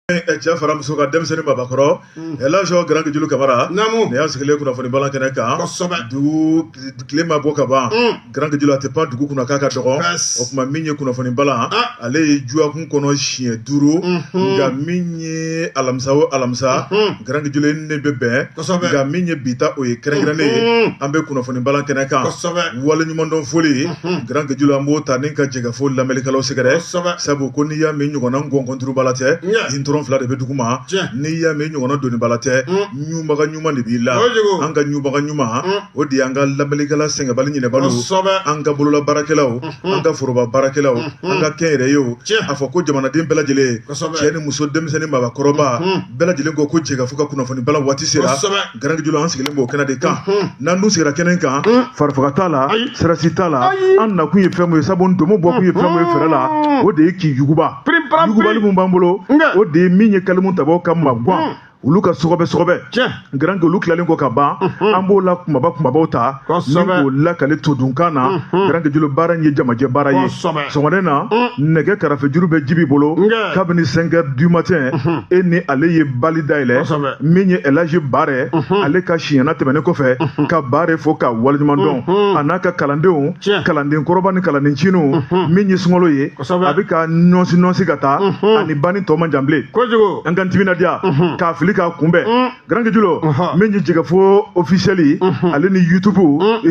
Cɛ fara muso kan, denmisɛnnin, babakɔrɔ, Elhaji Garange Julu Kamara. Naamu. Nin y'an sigilen kunnafoni balan kɛnɛ kan. Kosɛbɛ. Dugu tile ma bɔ ka ban, Garange Julu, a tɛ pan dugu kunna k'a ka dɔgɔ. Yes. O tuma, min ye kunnafoni balan, Ah. ale ye dɔgɔkun kɔnɔ siɲɛ 5, nka min ye alamisa o alamisa, Garange Julu, ne bɛ bɛn. Kosɛbɛ. Nka min ye bi ta, o ye kɛrɛnkɛrɛnnen ye, an bɛ kunnafoni balan kɛnɛ kan. Waleɲumandɔn foli, Garange Julu, an b'o ta ni ka jɛkafo lamɛnnikɛlaw sɛgɛrɛ. Sabu ko n'i y'a mɛn ɲɔgɔnna ngɔnkɔnturubala tɛ, ntɔrɔn fila de bɛ dugu ma. Tiɲɛ. N'i y'a mɛn ɲɔgɔnna donibala tɛ, ɲubaga ɲuman de b'i la. Kojugu. An ka ɲubaga ɲuman, o de y'an ka lamɛnnikɛla sɛgɛnbali ɲinɛbaliw, an ka bolola baarakɛlaw, an ka foroba baarakɛlaw, an ka kɛnyɛrɛyew. Tiɲɛ. A fɔ ko jamanaden bɛɛ lajɛlen, cɛ ni muso, denmisɛnnin, babakɔrɔba, bɛɛ lajɛlen ko ko jɛkafo ka kunnafoni balan waati sera. Kosɛbɛ. Garange Julu, an sigilen b'o kɛnɛ de kan. N'an dun sigira kɛnɛ kan, farifaga t'a la, Ayi. sirasi t'a la. Ayi. An nakun ye fɛn mun ye, sabu ndomo bɔkun ye fɛn mun ye fɛrɛ la, o de ye k'i yuguba. Piri paran Yugubali piri. mun b'an bolo, Nka. o de ye min ye kalimu tabaw ka magwan, olu ka sɔgɔbɛ sɔgɔbɛ. Tiɲɛ. Garange, olu tilalen kɔ ka ban, an b'o la kumaba kumabaw ta ni k'o lakale todunkan na. Garange Julu, baara in ye jamajɛ baara ye. Sɔgɔmada in na, nɛgɛ karafejuru bɛ Jibi bolo. Nka. Kabini 5 heures du matin, e ni ale ye bali dayɛlɛ. Min ye Elhaji Bare, ale ka siɲɛna tɛmɛnen kɔfɛ, ka Bare fo ka waleɲuman dɔn, a n'a ka kalandenw, kalanden kɔrɔba ni kalanden cininw. Min ye sunkalo ye, Kosɛbɛ. a bɛ ka nɔnsi nɔnsi ka taa, ani banni tɔ man jan bilen. Kojugu. An ka timinadiya k'a fili k'a kunbɛn. Garange Julu, min ye jɛgɛfo officiel ye, ale ni YouTube,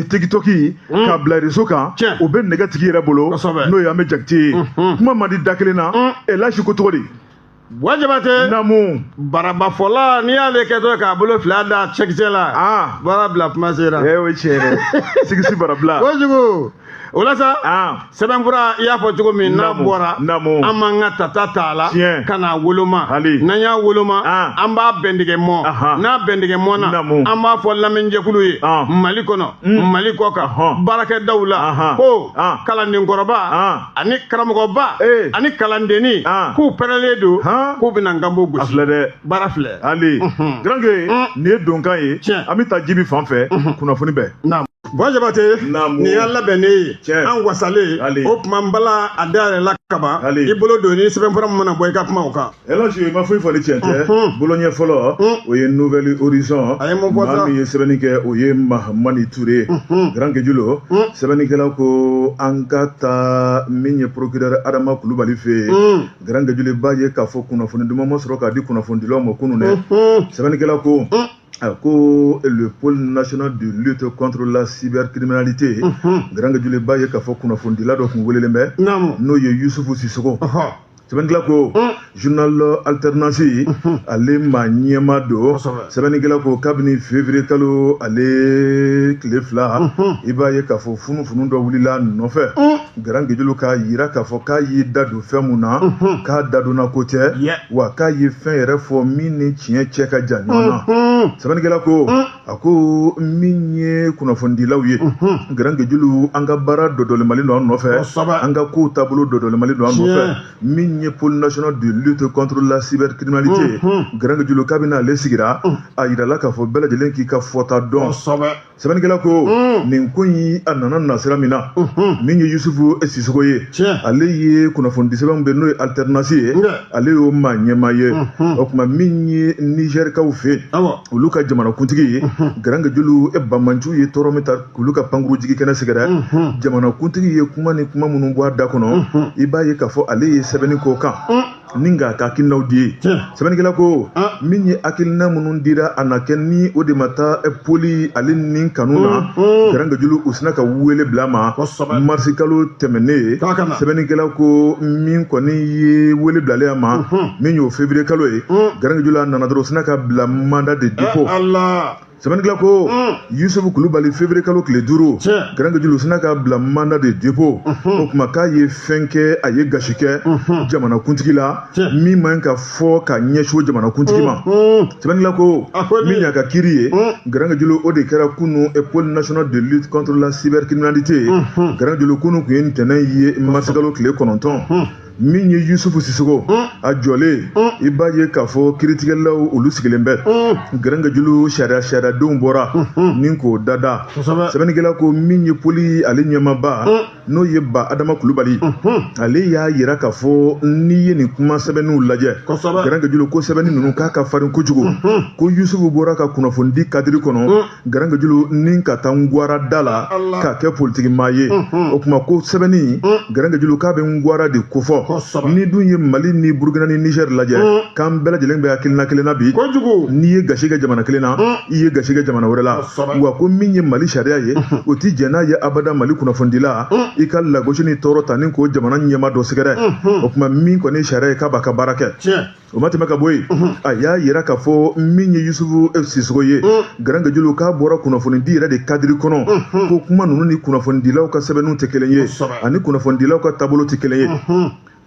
TikTok, k'a bila réseau kan, Tiɲɛ. o bɛ nɛgɛ tigi yɛrɛ bolo, Kosɛbɛ. n'o ye an bɛ Jakite ye. Kuma man di da kelen na. Elhaji ko cogo di? Buwa Jabate. Naamu. Barabafɔla, n'i y'ale kɛtɔ k'a bolo fila da cɛkisɛ la. Ah. Baara bila kuma sera. Eh, o ye tiɲɛ ye dɛ, sigisi barabila. Kojugu. O la sa. Ah. Sɛbɛnfura, i y'a fɔ cogo min n'a Naamu. bɔra, Naamu. an b'an ka tata t'a la Tiɲɛ. ka n'a woloma. Hali. N'an y'a woloma, Ah. an b'a bɛndigɛ mɔ. Ahan. N'a bɛndigɛ mɔna, Naamu. an b'a fɔ lamɛnjɛkulu ye Ah. Mali kɔnɔ, Mali kɔ kan, baarakɛdaw la, ko Ah. kalandenkɔrɔba Ah. ani karamɔgɔba Eh. ani kalandenni Ah. k'u pɛrɛlen don, Han. k'u bɛna nkanbo A gosi. filɛ dɛ. Baara filɛ. Ali Garange, nin ye donkan ye. Tiɲɛ. An bɛ taa Jibi fan fɛ, kunnafoni bɛɛ. Naamu. Buwa Jabate, Naamu. nin y'a labɛnnen ye, Tiɲɛ. an wasalen. Ali. O tuma, n bala a dayɛlɛ la kaban. Ali. I bolo don ni sɛbɛnfura min mana bɔ, i ka kuma o kan. Elhaji, ma foyi fɔ ni tiɲɛ tɛ. Boloɲɛ fɔlɔ, o ye Nouvel Horizon. A ye mun fɔ sa? Maa min ye sɛbɛnni kɛ, o ye Mahamani Ture. Garange Julu, sɛbɛnnikɛla ko an ka taa min ye procureur Adama Kulubali fɛ yen. Garange Julu, b'a ye k'a fɔ kunnafoni duman ma sɔrɔ k'a di kunnafonidilaw ma kunun dɛ. Sɛbɛnnikɛla ko a ko le pôle national de lutte contre la cybercriminalité, Garange Julu, b'a ye k'a fɔ kunnafonidila dɔ tun welelen bɛ, Naamu. n'o ye Yusufu Sisoko. Ɔhɔ. Sɛbɛnnikɛla ko journal Alternance, ale maa ɲɛma don. Kosɛbɛ. Sɛbɛnnikɛla ko kabini février kalo ale tile 2, i b'a ye k'a fɔ funufunu dɔ wulila a nɔfɛ. Garange Julu, k'a yira k'a fɔ k'a y'i da don fɛn mun na, k'a dadonna ko tɛ, Yeah. wa k'a ye fɛn yɛrɛ fɔ min ni tiɲɛ cɛ ka jan ɲɔgɔn na. Sɛbɛnnikɛla ko a ko min ye kunnafonidilaw ye, Garange Julu, an ka baara dɔdɔlimali don an nɔfɛ, Kosɛbɛ. an ka kow taabolo dɔdɔlimali don an Tiɲɛ. nɔfɛ. Min ye pôle national de lutte contre la cybercriminalité, Garange Julu, kabini ale sigira, a yirala k'a fɔ bɛɛ lajɛlen k'i ka fɔta dɔn. Kosɛbɛ. Sɛbɛnnikɛla ko nin ko in, a nana nasira min na, min ye Yusufu Sisoko ye, Tiɲɛ. ale ye kunnafonidi sɛbɛn bɛ, n'o ye Alternance ye, Nka. ale y'o maa ɲɛmaa ye. O tuma, min ye Nizɛrikaw fɛ yen, Awɔ. olu ka jamanakuntigi ye, Garange Julu, e banbanciw ye tɔɔrɔ min ta k'olu ka pankuru jigi kɛnɛ sɛgɛrɛ, jamanakuntigi ye kuma ni kuma minnu bɔ a da kɔnɔ, i b'a ye k'a fɔ ale ye sɛbɛnni k'o kan ni k'a ka hakilinaw di ye. Tiɲɛ. Sɛbɛnnikɛla ko Ah. min ye hakilina minnu dira, a na kɛ ni o de ma taa poli ale ni kanu na. Garange Julu, u sina ka wele bila a ma Kosɛbɛ. marisi kalo tɛmɛnen. K'a ka na. Sɛbɛnnikɛla ko min kɔni ye wele bilalen a ma, min y'o février kalo ye, Garange Julu, a nana dɔrɔn, u sina ka bila mandat de dépôt. Ala. Sɛbɛnnikɛla ko Yusufu Kulubali, février kalo tile 5, Tiɲɛ. Garange Julu, sina ka bila mandat de dépôt. O tuma, k'a ye fɛn kɛ, a ye gasi kɛ jamanakuntigi la, Tiɲɛ. min man ka fɔ ka ɲɛsin o jamanakuntigi ma. Sɛbɛnnikɛla ko A ko di? min y'a ka kiiri ye, Garange Julu, o de kɛra kunu pôle national de lutte contre la cybercriminalité. Garange Julu, kunu tun ye ntɛnɛn ye, marisikalo tile 9. Min ye Yusufu Sisoko a jɔlen, i b'a ye k'a fɔ kiritigɛlaw olu sigilen bɛ. Garankejulu sariyadenw bɔra ni k'o dada. Sɛbɛnnikɛla ko min ye poli ale ɲɛmaaba, n'o ye Ba Adama Kulubali, ale y'a yira k'a fɔ n'i ye nin kuma sɛbɛnniw lajɛ, Garankejulu, ko sɛbɛnni ninnu k'a ka farin kojugu, ko Yusufu bɔra ka kunnafonidi kadiri kɔnɔ, Garankejulu, ni ka taa ngwara da la k'a kɛ politiki maa ye. O tuma ko sɛbɛnni, Garankejulu, k'a bɛ ngwara de kofɔ. Ni dun ye Mali ni Burukina ni Niger lajɛ, k'an bɛɛ lajɛlen bɛ hakilina kelen na bi. N'i ye gasi kɛ jamana kelen na, i ye gasi kɛ jamana wɛrɛ la. Wa ko min ye Mali sariya ye, o ti jɛn n'a ye abada Mali kunnafonidila i ka lagosi ni tɔɔrɔ ta ni k'o jamana ɲɛmaa dɔ sɛgɛrɛ. O tuma min kɔni ye sariya ye, k'a b'a ka baara kɛ. O ma tɛmɛ ka bɔ yen, a y'a yira k'a fɔ min ye Yusufu Sisoko ye, Garankejulu, k'a bɔra kunnafonidi yɛrɛ de kadiri kɔnɔ, ko kuma ninnu ni kunnafonidilaw ka sɛbɛnniw tɛ kelen ye, ani kunnafonidilaw ka taabolo tɛ kelen ye.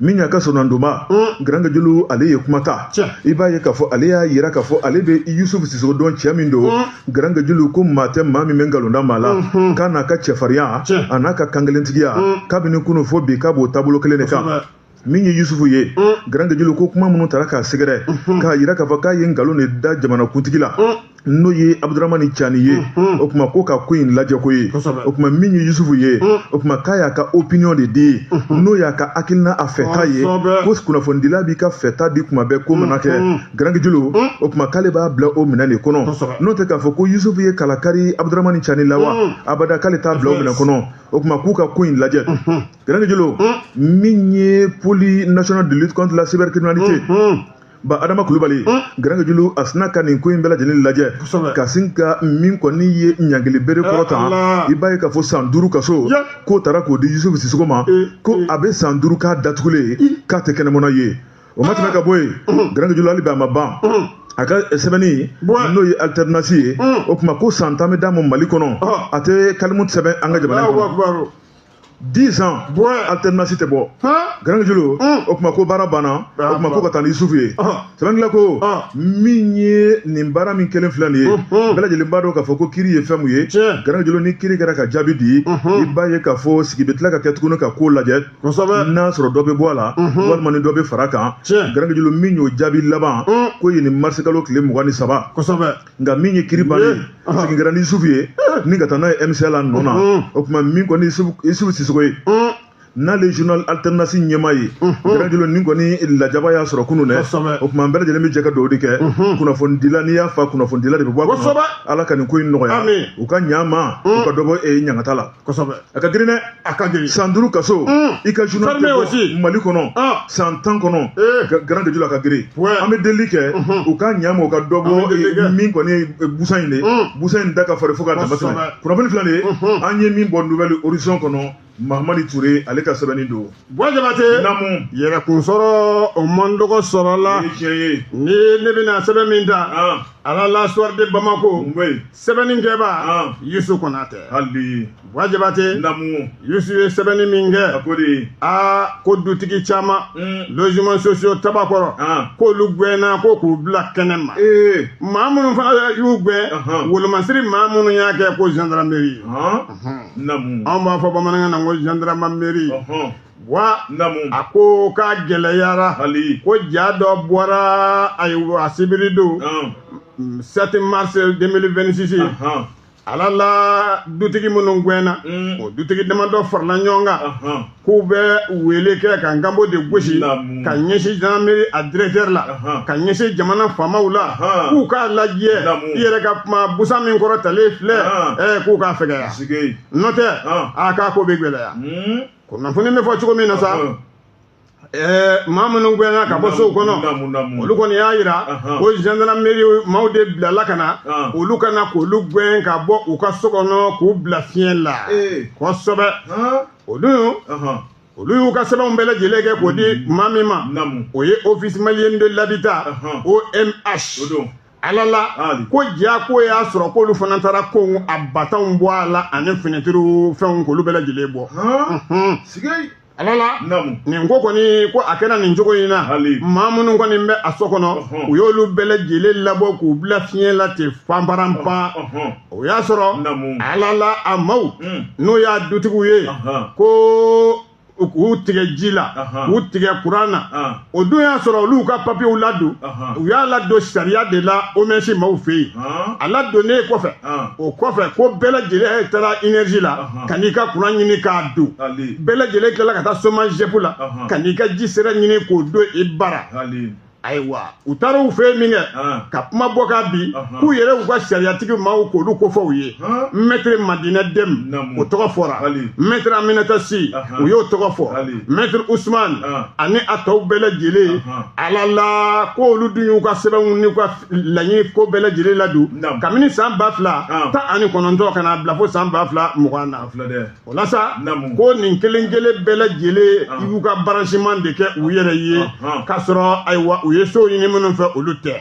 Min y'a ka sɔrɔnadonba, Garankejulu, ale ye kuma ta. I b'a ye k'a fɔ ale y'a yira k'a fɔ ale bɛ Yusufu Sisoko dɔn, cɛ min don, Garankejulu, ko maa tɛ maa min bɛ nkalon da maa la, k'a n'a ka cɛfarinya, a n'a ka kankelentigiya, kabini kunun fo bi, k'a b'o taabolo kelen de kan. Min ye Yusufu ye, Garankejulu, ko kuma minnu taara k'a sɛgɛrɛ k'a yira k'a fɔ k'a ye nkalon de da jamanakuntigi la, n'o ye Abudramani Cani ye, o tuma ko ka ko in lajɛ ko ye. O tuma min ye Yusufu ye, o tuma k'a y'a ka opinion de di, n'o y'a ka hakilina, a fɛta ye, ko kunnafonidila b'i ka fɛta di kuma bɛɛ. Ko mana kɛ, Garankejulu, o tuma k'ale b'a bila o minɛn de kɔnɔ. N'o tɛ k'a fɔ ko Yusufu ye kalakari Abudramani Cani la wa, abada k'ale t'a bila o minɛn kɔnɔ. O tuma k'u ka ko in lajɛ. Garankejulu, min ye pôle national de lutte contre la cybercriminalité, Ba Adama Kulubali, Garankejulu, a sina ka nin ko in bɛɛ lajɛlen lajɛ ka sin ka min kɔni ye ɲangili bere kɔrɔ ta. I b'a ye k'a fɔ san 5 kaso k'o taara k'o di Yusufu Sisoko ma, ko a bɛ san 5 k'a datugulen, k'a tɛ kɛnɛmana ye. O ma tɛmɛ ka bɔ yen, Garankejulu, hali bi a ma ban a ka sɛbɛnni, n'o ye alternance ye. O tuma ko san 10 bɛ d'a ma Mali kɔnɔ, a tɛ kalimu sɛbɛn an ka jamana kɔnɔ. 10 ans, alternance tɛ bɔ, Garankejulu. O tuma ko baara banna. O tuma ko ka taa ni Yusufu ye. Sɛbɛnnikɛla ko min ye nin baara min kelen filɛ nin ye, bɛɛ lajɛlen b'a dɔn k'a fɔ ko kiiri ye fɛn mun ye. Garankejulu, ni kiiri kɛra ka jaabi di, i b'a ye k'a fɔ sigi bɛ tila ka kɛ tuguni ka ko lajɛ, n'a sɔrɔ dɔ bɛ bɔ a la walima ni dɔ bɛ fara kan. Garankejulu, min y'o jaabi laban ko ye nin marisikalo tile 23. Nka min ye kiiri bannen, segin kɛra ni Yusufu ye ni ka taa n'a ye MCA la nɔ na. O tuma min kɔni Yusufu Sisoko ye, n'ale journal alternance ɲɛmaa ye, Garankejulu, nin kɔni lajaba y'a sɔrɔ kunun dɛ. O tuma an bɛɛ lajɛlen bɛ jɛ ka dugawu de kɛ. Kunnafonidila, n'i y'a fa, kunnafonidila de bɛ bɔ a kɔnɔ. Ala ka nin ko in nɔgɔya, u ka ɲa ma, u ka dɔ bɔ ɲangata la. A ka girin dɛ. A ka girin. San 5 kaso, i ka journal tɛ bɔ Mali kɔnɔ san 10 kɔnɔ, Garankejulu, a ka girin. An bɛ delili kɛ, u ka ɲa ma, u ka dɔ bɔ min kɔni ye busan in de, busan in da ka farin fo k'a dama tɛmɛ. Kunnafoni filɛ nin ye, an ye min bɔ Nouvel Horizon kɔnɔ, Mahamadi Ture, ale ka sɛbɛnni don. Buwa Jabate. Naamu. Yɛrɛkun sɔrɔ, o man dɔgɔ sɔrɔ la. Tiɲɛ ye. Ni ne bɛna sɛbɛn min ta, ala la, Soir de Bamako, sɛbɛnnikɛba Yusu Konatɛ. Hali. Buwa Jabate. Naamu. Yusu ye sɛbɛnni min kɛ, a ko de, aa, ko dutigi caman, logement sociaux Tabakɔrɔ, k'olu gɛnna ko k'u bila kɛnɛ ma. Maa minnu fana y'u gɛn, wolomasiri maa minnu y'a kɛ, ko gendarmerie. Naamu. Anw b'a fɔ bamanankan na ko gendarmerie. Wa Naamu. a ko k'a gɛlɛyara. Hali. Ko ja dɔ bɔra, ayiwa, sibiri don, 7 mars 2026, ala la, dutigi minnu gɛnna, o dutigi damadɔ farala ɲɔgɔn kan k'u bɛ wele kɛ ka nkanbo de gosi ka ɲɛsin gendarmerie a directeur la, ka ɲɛsin jamana faamaw la, k'u k'a lajɛ, i yɛrɛ ka kuma, busan min kɔrɔ talen filɛ, k'u k'a fɛgɛya, n'o tɛ a k'a ko bɛ gɛlɛya. Kunnafoni bɛ fɔ cogo min na sa, maa minnu gɛnna ka bɔ sow kɔnɔ, olu kɔni y'a yira ko gendarmerie maaw de bilala ka na olu ka na k'olu gɛn ka bɔ u ka so kɔnɔ k'u bila fiɲɛ la. Kosɛbɛ. Olu y'u ka sɛbɛnw bɛɛ lajɛlen kɛ k'o di maa min ma, o ye Office malien de l'habitat, OMH. Ala la, ko ja ko y'a sɔrɔ k'olu fana taara ko a batanw bɔ a la ani finɛtiriw fɛnw, k'olu bɛɛ lajɛlen bɔ. Ala la, nin ko kɔni, ko a kɛra nin cogo in na, maa minnu kɔni bɛ a so kɔnɔ, u y'olu bɛɛ lajɛlen labɔ k'u bila fiɲɛ la ten panparanpan. O y'a sɔrɔ, ala la, a maaw n'o y'a dutigiw ye, ko K'u tigɛ ji la, k'u tigɛ kuran na. O dun y'a sɔrɔ olu ka papiyew ladon, u y'a ladon sariya de la OMS maaw fɛ yen. A ladonnen kɔfɛ, o kɔfɛ ko bɛɛ lajɛlen taara énergie la ka n'i ka kuran ɲini k'a don, bɛɛ lajɛlen tilala ka taa SOMAGEP la ka n'i ka ji sira ɲini k'o don i bara. Ayiwa, u taara u fɛ yen min kɛ ka kuma bɔ ka bi k'u yɛrɛ u ka sariyatigi maaw k'olu kofɔ u ye, maître Madinɛ Dem o tɔgɔ fɔra, maître Aminata Si u y'o tɔgɔ fɔ, maître Usman ani a tɔw bɛɛ lajɛlen. Ala la ko olu dun y'u ka sɛbɛnw n'u ka laɲini ko bɛɛ lajɛlen ladon kabini san 2019 ka n'a bila fo san 2020 na. O la sa, ko nin kelen kelen bɛɛ lajɛlen i y'u ka branchement de kɛ u yɛrɛ ye, k'a sɔrɔ ayiwa u ye sow ɲini minnu fɛ, olu tɛ.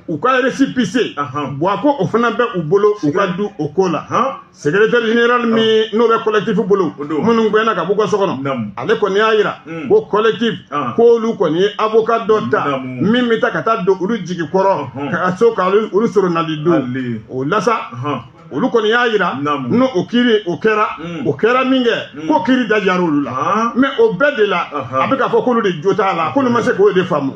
U ka récépissé buwa ko o fana bɛ u bolo, u ka du o ko la. Secrétaire général min n'o bɛ collectif bolo, minnu gɛnna ka b'u ka so kɔnɔ, ale kɔni y'a jira ko collectif k'olu kɔni ye avocat dɔ ta min bɛ taa ka taa don olu jigi kɔrɔ ka so ka olu sɔrɔ nali don o la sa. Olu kɔni y'a jira n'o o kiiri o kɛra, o kɛra min kɛ ko kiiri da diyara olu la. Mais o bɛɛ de la, a bɛ k'a fɔ k'olu de jo t'a la, k'olu ma se k'o de faamu.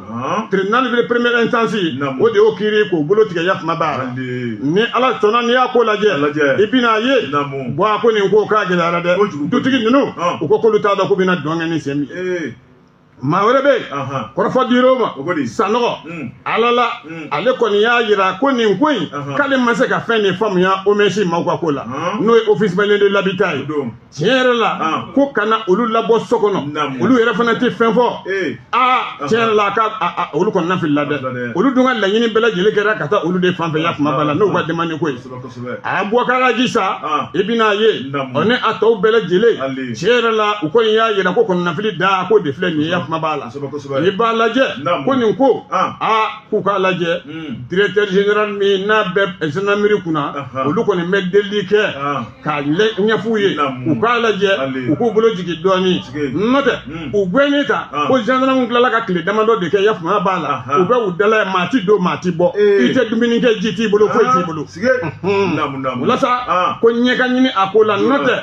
Tribunal de première instance, o de y'o kiiri k'o bolo tigɛ yakuma b'a la. Ni Ala sɔnna, n'i y'a ko lajɛ, i bɛna ye bɔn a ko nin ko k'a gɛlɛyara dɛ. Dutigi ninnu, u ko k'olu t'a dɔn k'u bɛna dɔn kɛ ni sen min ye. Maa wɛrɛ bɛ yen, kɔrɔfɔ dir'o ma, Sanɔgɔ. Ala la, ale kɔni y'a jira ko nin ko in, k'ale ma se ka fɛn de faamuya OMH maaw ka ko la, n'o ye Office malien de l'habitat ye. Tiɲɛ yɛrɛ la, ko kana olu labɔ so kɔnɔ, olu yɛrɛ fana tɛ fɛn fɔ. Aa, tiɲɛ yɛrɛ la, ka olu kɔni nafilila dɛ. Olu dun ka laɲini bɛɛ lajɛlen kɛra ka taa olu de fan fɛ yakuma b'a la, n'u ka demande ko ye. A Boubacar Hadji sa, i bɛna ye ɔ ni a tɔw bɛɛ lajɛlen. Tiɲɛ yɛrɛ la, u kɔni y'a jira ko kɔnɔnafili da ko de filɛ nin ye yakuma b'a la. I b'a lajɛ ko nin ko, aa, k'u k'a lajɛ. Directeur général min n'a bɛ gendarmerie kunna, olu kɔni bɛ delili kɛ k'a ɲɛf'u ye, u k'a lajɛ, u k'u bolo jigin dɔɔnin. N'o tɛ, u gɛnnen ta ko gendarme tilala ka tile damadɔ de kɛ yakuma b'a la, u bɛ u dala yen, maa ti don, maa ti bɔ, i tɛ dumuni kɛ, ji t'i bolo, foyi t'i bolo. O la sa, ko ɲɛ ka ɲini a ko la. N'o tɛ,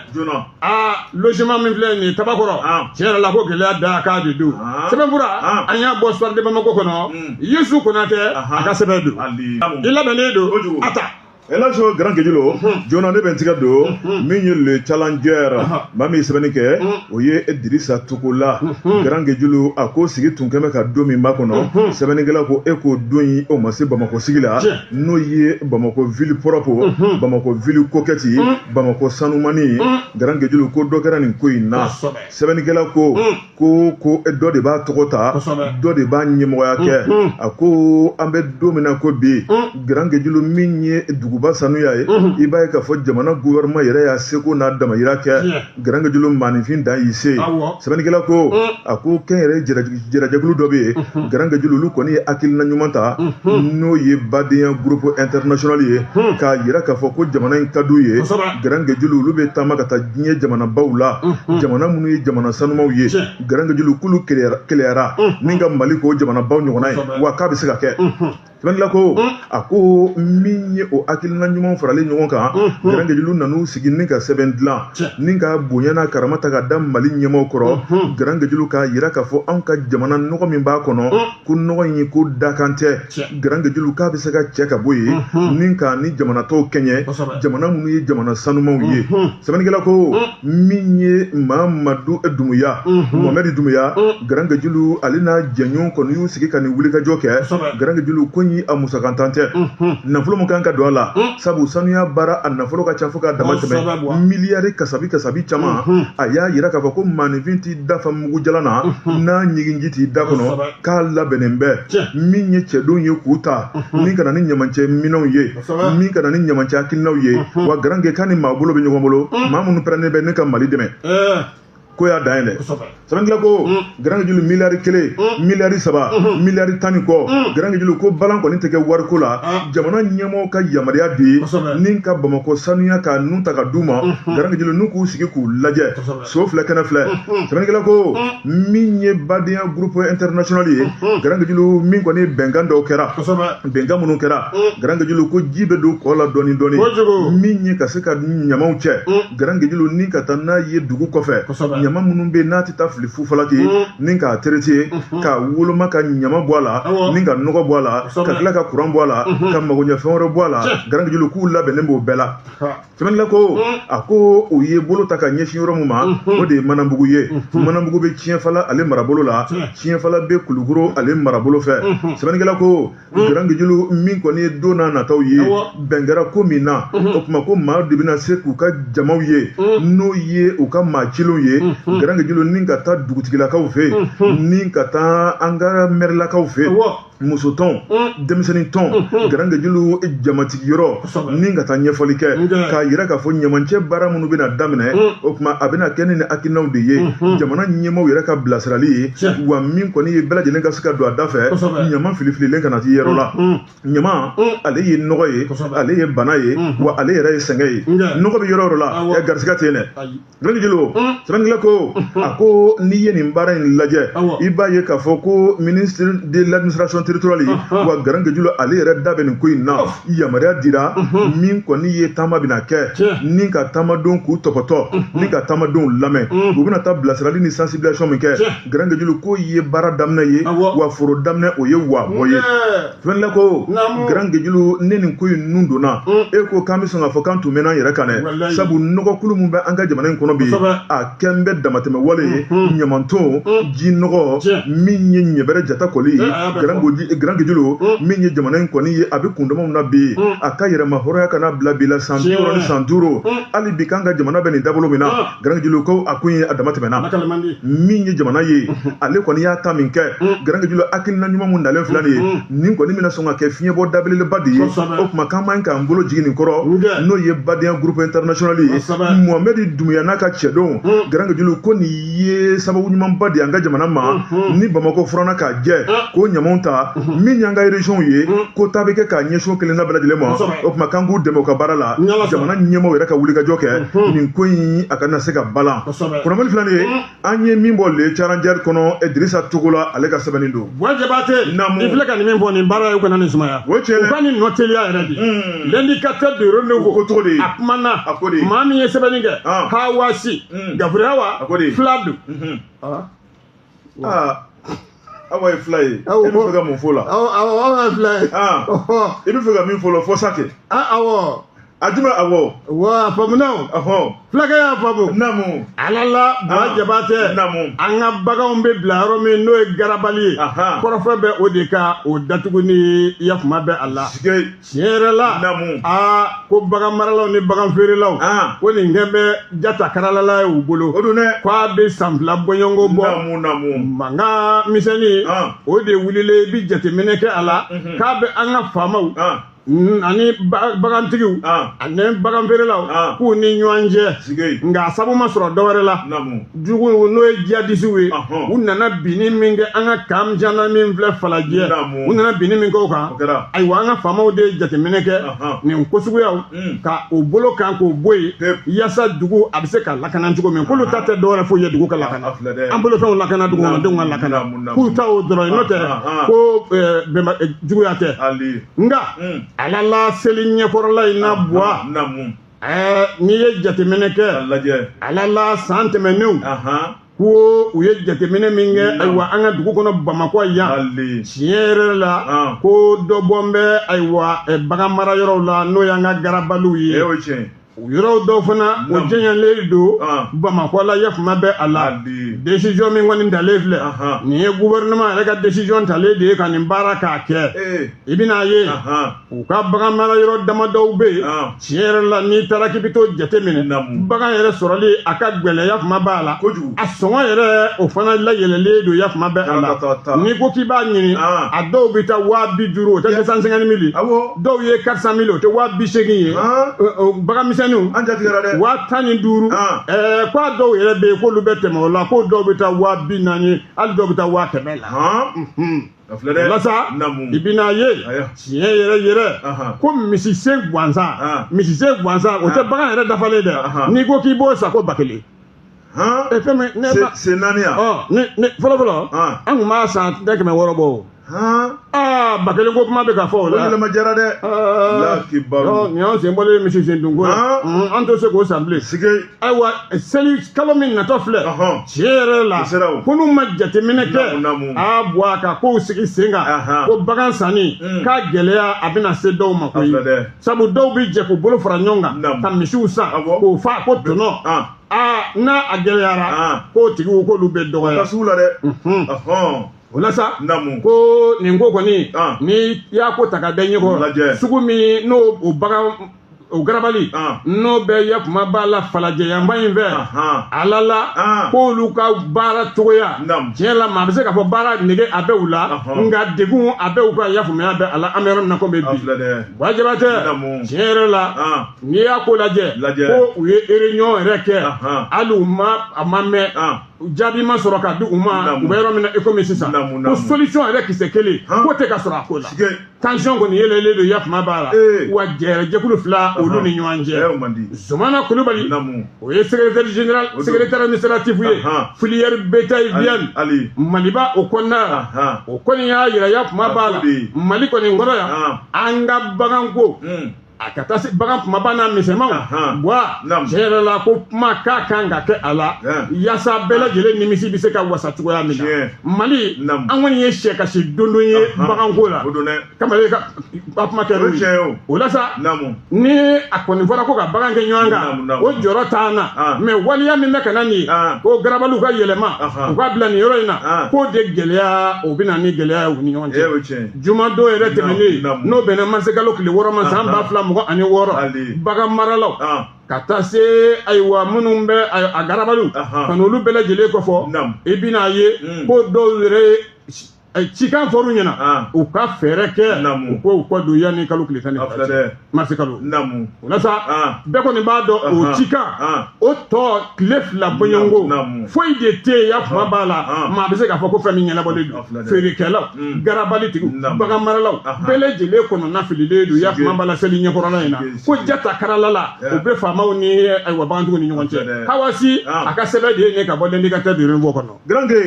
aa, logement min filɛ nin ye Tabakɔrɔ, tiɲɛ yɛrɛ la, ko gɛlɛya da k'a de don. Sɛbɛnfura an y'a bɔ Soir de Bamako kɔnɔ, Yesu Konatɛ a ka sɛbɛn don, i labɛnnen don a ta. Elajo Grand Guédilo joona, ne bɛ n tigɛ don min ye Le Challenger. Maa min ye sɛbɛnni kɛ, o ye Dirisa Togola. Grand Guédilo, a ko sigi tun kɛmɛ ka don min makɔnɔ, sɛbɛnnikɛla ko e k'o don in, o ma se Bamakɔ sigi la, n'o ye Bamakɔ ville propre, Bamakɔ ville coquette, Bamakɔ sanumani. Grand Guédilo ko dɔ kɛra nin ko in na. Sɛbɛnnikɛla ko ko dɔ de b'a tɔgɔ ta, dɔ de b'a ɲɛmɔgɔya kɛ. A ko an bɛ don min na ko bi, Grand Guédilo, min ye duguba sanuya ye, i b'a ye k'a fɔ jamana gouvernement yɛrɛ y'a seko n'a damayira kɛ. Grand Guédilo, maaninfin dan y'i se. Sɛbɛnnikɛla ko, a ko kɛnyɛrɛ jɛrɛjɛkulu dɔ bɛ yen, Grand Guédilo, olu kɔni ye hakilina ɲuman ta, n'o ye badenya groupe international ye, k'a yira k'a fɔ ko jamana in ka d'u ye. Grand Guédilo, olu bɛ taama ka taa diɲɛ jamanabaw la, jamana minnu ye jamana sanumaw ye. Grand Guédilo, k'olu keleyara ni ka Mali k'o jamanabaw ɲɔgɔnna ye, wa k'a bɛ se ka kɛ. Sɛbɛnnikɛla ko, a ko min ye o hakilina ɲuman faralen ɲɔgɔn kan, Grand Guédilo nan'u sigi ni ka sɛbɛn dilan ni ka bonya n'a karama ta ka da Mali ɲɛmaaw kɔrɔ. Grand Guédilo, k'a yira k'a fɔ anw ka jamana, nɔgɔ min b'a kɔnɔ, ko nɔgɔ in ko dakan tɛ. Grand Guédilo, k'a bɛ se ka cɛ ka bɔ yen ni k'a ni jamana tɔw kɛɲɛ, jamana minnu ye jamana sanumaw ye. Sɛbɛnnikɛla ko min ye Mamadu Dumuya, Mohamɛdi Dumuya, Grand Guédilo, ale n'a jɛɲɔgɔn kɔni y'u sigi ka nin wulikajɔ kɛ. Grand Guédilo, ko in a musakantan tɛ, nafolo min kan ka don a la, sabu sanuya baara a nafolo ka ca fo k'a dama tɛmɛ, miliyari kasabi kasabi caman. A y'a yira k'a fɔ ko maaninfin t'i dafa mugujalan na n'a ɲiginji t'i da kɔnɔ, k'a labɛnnen bɛ min ye cɛdenw ye k'u ta min ka na ni ɲamancɛ minɛnw ye, min ka na ni ɲamancɛ hakilinaw ye. Wa Grand Gué, k'a ni maa bolo bɛ ɲɔgɔn bolo, maa minnu pɛrɛnnen bɛ ne ka Mali dɛmɛ, ko y'a dan ye dɛ. Sɛbɛnnikɛla ko, Grand Guédilo, miliyari 1, miliyari 3, miliyari 10 ni kɔ. Grand Guédilo ko balan kɔni tɛ kɛ wariko la, jamana ɲɛmɔgɔw ka yamaruya di ye ni ka Bamakɔ sanuya k'a nun ta ka d'u ma. Grand Guédilo, n'u k'u sigi k'u lajɛ, so filɛ, kɛnɛ filɛ. Sɛbɛnnikɛla ko min ye badenya groupe international ye, Grand Guédilo, min kɔni bɛnkan dɔw kɛra, bɛnkan minnu kɛra, Grand Guédilo ko ji bɛ don kɔ la dɔɔni dɔɔni, min ye ka se ka ɲamaw cɛ, Grand Guédilo, ni ka taa n'a ye dugu kɔfɛ. Ɲama minnu bɛ n'a tɛ taa fili fufalaki ni k'a traiter, k'a woloma, ka ɲama bɔ a la ni ka nɔgɔ bɔ a la, ka tila ka kuran bɔ a la, ka magoɲɛfɛn wɛrɛ bɔ a la, Grand Guédioulou k'u labɛnnen b'o bɛɛ la. Sɛbɛnnikɛla ko a ko u ye bolo ta ka ɲɛsin yɔrɔ min ma, o de ye Manambugu ye. Manambugu bɛ Tiɲɛfala ale marabolo la, Tiɲɛfala bɛ Kulukoro ale marabolo fɛ. Sɛbɛnnikɛla ko Grand Guédioulou, min kɔni ye don n'a nataw ye, bɛn kɛra ko min na, o tuma ko maa de bɛna se k'u ka jamaw ye, n'o ye u ka maa cilenw ye, Grand Guédioulou, ni ka taa dugutigilakaw fɛ yen, ni ka taa an ka mɛrilakaw fɛ yen, musotɔn, denmisɛnnin tɔn, Grand Guédioulou, jamatigi yɔrɔ, ni ka taa ɲɛfɔli kɛ k'a yira k'a fɔ ɲamancɛ baara minnu bɛna daminɛ, o tuma a bɛna kɛ ni hakilinaw de ye, jamana ɲɛmaaw yɛrɛ ka bilasirali ye, wa min kɔni ye bɛɛ lajɛlen ka se ka don a da fɛ, ɲama filifililen kana t'i yɔrɔ la. Ɲama ale ye nɔgɔ ye, ale ye bana ye, wa ale yɛrɛ ye sɛgɛn ye. Nɔgɔ bɛ yɔrɔ o yɔrɔ la, garisɛgɛ tɛ yen dɛ. Grand Guédioulou, sɛbɛnnikɛla ko a ko n'i ye nin baara in lajɛ, i b'a ye k'a fɔ ko ministre de l'administration territoriale, wa Grand Guédioulou ale yɛrɛ da bɛ nin ko in na. Yamaruya dira, min kɔni ye taama bɛna kɛ, ni ka taamadenw k'u tɔpɔtɔ, ni ka taamadenw lamɛn, u bɛna taa bilasirali ni sensibilisation min kɛ. Grand Guédioulou ko ye baara daminɛ ye, wa foro daminɛ o ye wa bɔ ye. Sɛbɛnnikɛla ko Grand Guédioulou, ne nin ko in nun donna, e ko k'an bɛ sɔn k'a fɔ k'an tun mɛnna an yɛrɛ kan dɛ, sabu nɔgɔkulu min bɛ an ka jamana in kɔnɔ bi, a kɛn bɛ damatɛmɛ wale ye. Ɲamanton, ji nɔgɔ, min ye ɲɛbɛrɛ jata kɔli ye, Grand Guédioulou, min ye jamana in kɔni ye, a bɛ kundamaw na bi, a ka yɛrɛma hɔrɔnya kana bila bi la san 60 ni san 50. Hali bi k'an ka jamana bɛ nin dabolo min na, Grand Guédioulou ko a ko in a dama tɛmɛna. Min ye jamana ye, ale kɔni y'a ta min kɛ, Grand Guédioulou, hakilina ɲuman mun nalen filɛ nin ye, nin kɔni bɛna sɔn ka kɛ fiɲɛbɔ dabeleba de ye. O tuma k'an man k'an bolo jigin nin kɔrɔ, n'o ye Badenya Groupe International ye, Mohamed Doumbouya n'a ka cɛdenw. Grand Guédioulou ko nin ye sababu ɲumanba de ye an ka jamana ma, ni Bamakɔ furanna k'a jɛ k'o ɲamaw ta, min y'an ka région ye, ko taa bɛ kɛ k'a ɲɛsin o kelenna bɛɛ lajɛlen ma. O tuma k'an k'u dɛmɛ u ka baara la, jamana ɲɛmaaw yɛrɛ ka wulikajɔ kɛ nin ko in a kana se ka balan. Kunnafoni filɛ nin ye, an ye min bɔ Le Challenger kɔnɔ, Dirisa Togola ale ka sɛbɛnni don. Buwa Jabate, i filɛ ka nin min fɔ, nin baara ye, u kana nin sumaya. O tiɲɛ dɛ, u ka nin nɔ teliya yɛrɛ de. L'indicateur du renouveau ko cogo di? A kumana. A ko di? Maa min ye sɛbɛnni kɛ, Hawa Sy Gafure Hawa. A ko di? Fila don. Aa, Awa ye fila ye, e bɛ fɛ ka mun fɔ o la? Awɔ, Awa ye fila ye. I bɛ fɛ ka min fɔ o la, fɔ sa kɛ. Awɔ. A jumɛn? Awɔ. Wa a faamuna o. Fulakɛ y'a faamu. Naamu. Ala la, Buwa Jabatɛ. Naamu. An ka baganw bɛ bila yɔrɔ min, n'o ye garabali ye. Kɔrɔfɔ bɛ o de kan, o datugu ni yafama bɛ a la. Tiɲɛ yɛrɛ la. Naamu. Aa, ko bagan maralaw ni bagan feerelaw. Ko nin kɛ bɛ jata karalala ye u bolo. O don dɛ. Ko a bɛ san 2 bɔɲɔgɔnko bɔ. Naamu, naamu. Mankan misɛnnin. O de wulilen, i bɛ jateminɛ kɛ a la. K'a bɛ an ka faamaw ani bagantigiw ani bagan feerelaw k'u ni ɲɔgɔn cɛ, nka a sabu ma sɔrɔ dɔwɛrɛ la, jugu n'o ye jihadisiw ye, u nana binni min kɛ an ka camp gendarme min filɛ Falajɛ, u nana binni min kɛ o kan. Ayiwa, an ka faamaw de ye jateminɛ kɛ nin ko suguyaw ka o bolo kan k'o bɔ yen, yaasa dugu a bɛ se ka lakana cogo min. K'olu ta tɛ dɔwɛrɛ foyi ye, dugu ka lakana, an bolofɛnw lakana, dugukɔnɔdenw ka lakana, k'u ta o dɔrɔn ye, n'o tɛ ko juguya tɛ. Nka ala la, seli ɲɛkɔrɔla in na, Buwa, n'i ye jateminɛ kɛ, ala la, san tɛmɛnenw ko u ye jateminɛ min kɛ, ayiwa, an ka dugu kɔnɔ Bamakɔ yan, tiɲɛ yɛrɛ la, ko dɔ bɔ bɛ, ayiwa, bagan mara yɔrɔw la, n'o y'an ka garabaliw ye. O yɔrɔw dɔw fana, o jɛɲɛlen don Bamakɔ la, yafama bɛ a la. Décision min kɔni talen filɛ nin ye, gouvernement yɛrɛ ka décision talen de ye ka nin baara k'a kɛ. I bɛn'a ye u ka bagan mara yɔrɔ damadɔw bɛ yen, tiɲɛ yɛrɛ la, n'i taara k'i bɛ t'o jateminɛ, bagan yɛrɛ sɔrɔli a ka gɛlɛn, yafama b'a la. A sɔngɔ yɛrɛ, o fana layɛlɛlen don, yafama bɛ a la. N'i ko k'i b'a ɲini, a dɔw bɛ taa 50 000, o tɛ 250 000, dɔw ye 400 000, o tɛ 80 000 ye. Bagan misɛnninw, an jatigɛra dɛ. 15 000. Ko a dɔw yɛrɛ bɛ yen k'olu bɛ tɛmɛ o la, ko dɔw bɛ taa 40 000, hali dɔw bɛ taa 100 000 la. Walasa i bɛna ye tiɲɛ yɛrɛ yɛrɛ ko misisen gansan, misisen gansan, o tɛ bagan yɛrɛ dafalen dɛ. N'i ko k'i b'o san, ko 1000. Fɛn min ne sen naani yan. Ne fɔlɔ fɔlɔ, an tun b'a san tɛ 600 bɔ o. Aa, 1000 ko kuma bɛ ka fɔ o la. O yɛlɛma jara dɛ. La kibaru. Nin y'anw sen bɔlen misi sen dunko la. An tɛ se k'o san bilen. Sige. Ayiwa, seli kalo min natɔ filɛ, tiɲɛ yɛrɛ la, ko n'u ma jateminɛ kɛ, aa, bɔ a ka kow sigi sen kan, ko bagan sanni k'a gɛlɛya a bɛna se dɔw ma koyi. Sabu dɔw bɛ jɛ k'u bolo fara ɲɔgɔn kan ka misiw san k'o fa ko tɔnɔ. Aa, n'a a gɛlɛyara, k'o tigiw k'olu bɛ dɔgɔya. Ka sugu la dɛ. O la sa, ko nin ko kɔni, ni y'a ko ta ka da ɲɛkɔrɔ, sugu min n'o o bagan o garabali n'o bɛ ya kuma b'a la Falajɛ yanfan in fɛ, ala la k'olu ka baara cogoya, tiɲɛ la, maa bɛ se k'a fɔ baara nege a bɛ u la, nka degun a bɛ u ka yafaamuya bɛ a la. An bɛ yɔrɔ min na komi bi, Buwa Jabatɛ, tiɲɛ yɛrɛ la, n'i y'a ko lajɛ, ko u ye réunion yɛrɛ kɛ, hali u ma a ma mɛn, jaabi ma sɔrɔ ka di u ma. U bɛ yɔrɔ min na i komi sisan, ko solution yɛrɛ kisɛ kelen ko tɛ ka sɔrɔ a ko la. Tension kɔni yɛlɛlen don ya kuma b'a la wa jɛkulu fila olu ni ɲɔgɔn cɛ. Zumana Kulubali, o ye secrétaire général, secrétaire administratif ye filière bétail viande Maliba o kɔnɔna la, o kɔni y'a yira ya kuma b'a la Mali kɔni kɔrɔ yan, an ka baganko a ka taa se bagan kumaba n'a misɛnmanw. Buwa, tiɲɛ yɛrɛ la, ko kuma k'a kan ka kɛ a la yaasa bɛɛ lajɛlen nimisi bɛ se ka wasa cogoya min na. Mali, an kɔni ye sɛ kasi dondon ye baganko la. Kamalen ka kuma kɛ n'o ye o la sa, ni a kɔni fɔra ko ka bagan kɛ ɲɔgɔn kan, o jɔrɔ t'an na, mais waleya min bɛ ka na nin ye, ko garabaliw ka yɛlɛma u ka bila nin yɔrɔ in na, k'o de gɛlɛya, o bɛ na ni gɛlɛya ye u ni ɲɔgɔn cɛ. Jumadon yɛrɛ tɛmɛnen, n'o bɛnna marisikalo tile 6 ma san 2026, bagan maralaw ka taa se, ayiwa, minnu bɛ a garabaliw ka n'olu bɛɛ lajɛlen kɔfɔ, i bɛna ye ko dɔw yɛrɛ cikan fɔr'u ɲɛna u ka fɛɛrɛ kɛ u ko u kɔ don yanni kalo tile 12 cɛ, marisikalo. O la sa, bɛɛ kɔni b'a dɔn o cikan o tɔ tile 2 bɔɲɔgɔnko foyi de tɛ yen ya kuma b'a la maa bɛ se k'a fɔ ko fɛn min ɲɛnabɔlen don. Feerekɛlaw, garabalitigiw, bagan maralaw, bɛɛ lajɛlen kɔnɔna fililen don ya kuma b'a la seli ɲɛkɔrɔla in na, ko jata karala la o bɛ faamaw ni ayiwa bagantigiw ni ɲɔgɔn cɛ. Hawasi a ka sɛbɛn de ye nin ka bɔ L'Indicateur du Renouveau kɔnɔ. Garanke,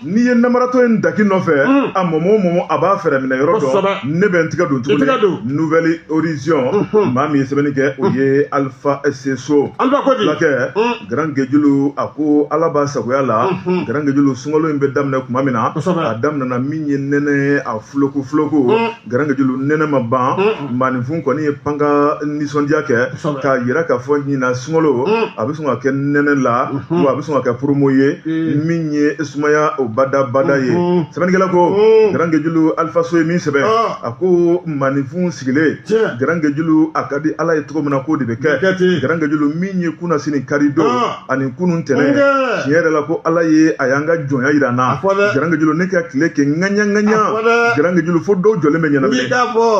n'i ye namaratɔ in daki nɔfɛ, a mɔmɔ o mɔmɔ, a b'a fɛɛrɛ minɛ yɔrɔ dɔn. Ne bɛ n tigɛ don tuguni Nouvel Horizon. Maa min ye sɛbɛnni kɛ, o ye Alpha Seso. Alpha ko di? Fulakɛ, Garankejulu, a ko Ala b'a sagoya la. Garankejulu, sunkalo in bɛ daminɛ tuma min na, a daminɛna min ye nɛnɛ, a fuloku fuloku. Garankejulu, nɛnɛ ma ban, maaninfin kɔni ye panka nisɔndiya kɛ k'a yira k'a fɔ ɲinan sunkalo a bɛ sɔn ka kɛ nɛnɛ la, wa a bɛ sɔn ka kɛ promo ye min ye sumaya o badabada ye. Sɛbɛnnikɛla ko, Garankejulu, Alpha So ye min sɛbɛn, a ko maaninfin sigilen, Garankejulu, a ka di Ala ye cogo min na, k'o de bɛ kɛ. Garankejulu, min ye kunasini karidon ani kunun tɛnɛn, tiɲɛ yɛrɛ la, ko Ala ye a y'an ka jɔnya yira n na. Garankejulu, ne ka tile kɛ ŋaɲa ŋaɲa. Garankejulu, fo dɔw jɔlen bɛ ɲɛnamini.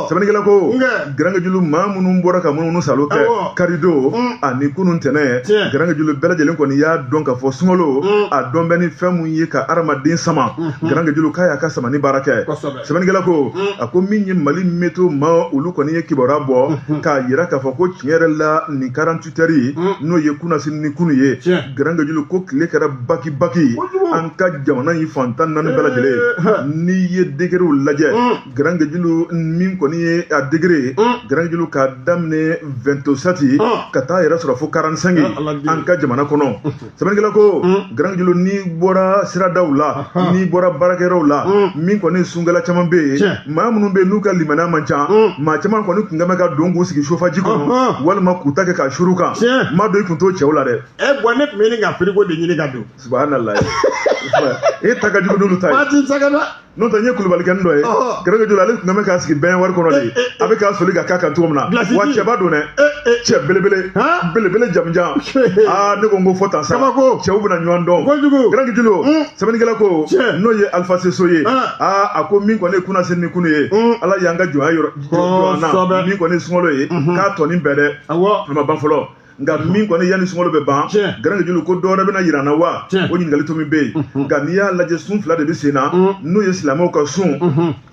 Sɛbɛnnikɛla ko, Garankejulu, maa minnu bɔra ka munumunu salo kɛ karidon ani kunun tɛnɛn, Garankejulu, bɛɛ lajɛlen kɔni y'a dɔn k'a fɔ sunkalo a dɔn bɛ ni fɛn mun ye ka hadamaden sama. Garankejulu, k'a y'a ka samani baara kɛ. Sɛbɛnnikɛla ko, a ko min ye Mali météo maa, olu kɔni ye kibaruya bɔ k'a yira k'a fɔ ko tiɲɛ yɛrɛ la, nin 48 heures, n'o ye kunasini ni kunu ye, Garankejulu, ko tile kɛra baki baki an ka jamana in fan 14 bɛɛ lajɛlen. N'i ye degerew lajɛ, Garankejulu, min kɔni ye a degré, Garankejulu, k'a daminɛ 27 ka taa yɛrɛ sɔrɔ fo 45 an ka jamana kɔnɔ. Sɛbɛnnikɛla ko, Garankejulu, n'i bɔra siradaw la, n'i bɔra baarakɛyɔrɔw la, min kɔni sunkɛla caman bɛ yen, maa minnu bɛ yen n'u ka limaniya man ca, maa caman kɔni tun bɛ ka don k'u sigi sofaji kɔnɔ walima k'u ta kɛ k'a suru kan. Maa dɔ i tun t'o cɛw la dɛ. Ɛ bɔn, ne tun bɛ ɲini ka frigo de ɲini ka don. Subhanallah, e ta ka jugu n'olu ta ye. Waati sagana. N'o tɛ, n ye kulubalikɛnin dɔ ye, Garankejulu, ale tun bɛ k'a sigi baignoire kɔnɔ de, a bɛ k'a soli ka k'a kan cogo min na. Wa cɛba don dɛ, cɛ belebele belebele jamujan. Aa, ne ko n ko fɔ tan sa, cɛw bɛna ɲɔgɔn dɔn. Garankejulu, sɛbɛnnikɛla ko, n'o ye Alpha Seso ye, aa, a ko min kɔni ye kunasini ni kunu ye, Ala y'an ka jɔnya yɔrɔ jɔ an na, min kɔni ye sunkalo ye, k'a tɔnin bɛɛ dɛ, a ma ban fɔlɔ. Nka min kɔni yanni sunkalo bɛ ban, Garankejulu, ko dɔwɛrɛ bɛna yira an na wa? O ɲininkali to min bɛ yen. Nka n'i y'a lajɛ, sun fila de bɛ sen na, n'o ye silamɛw ka sun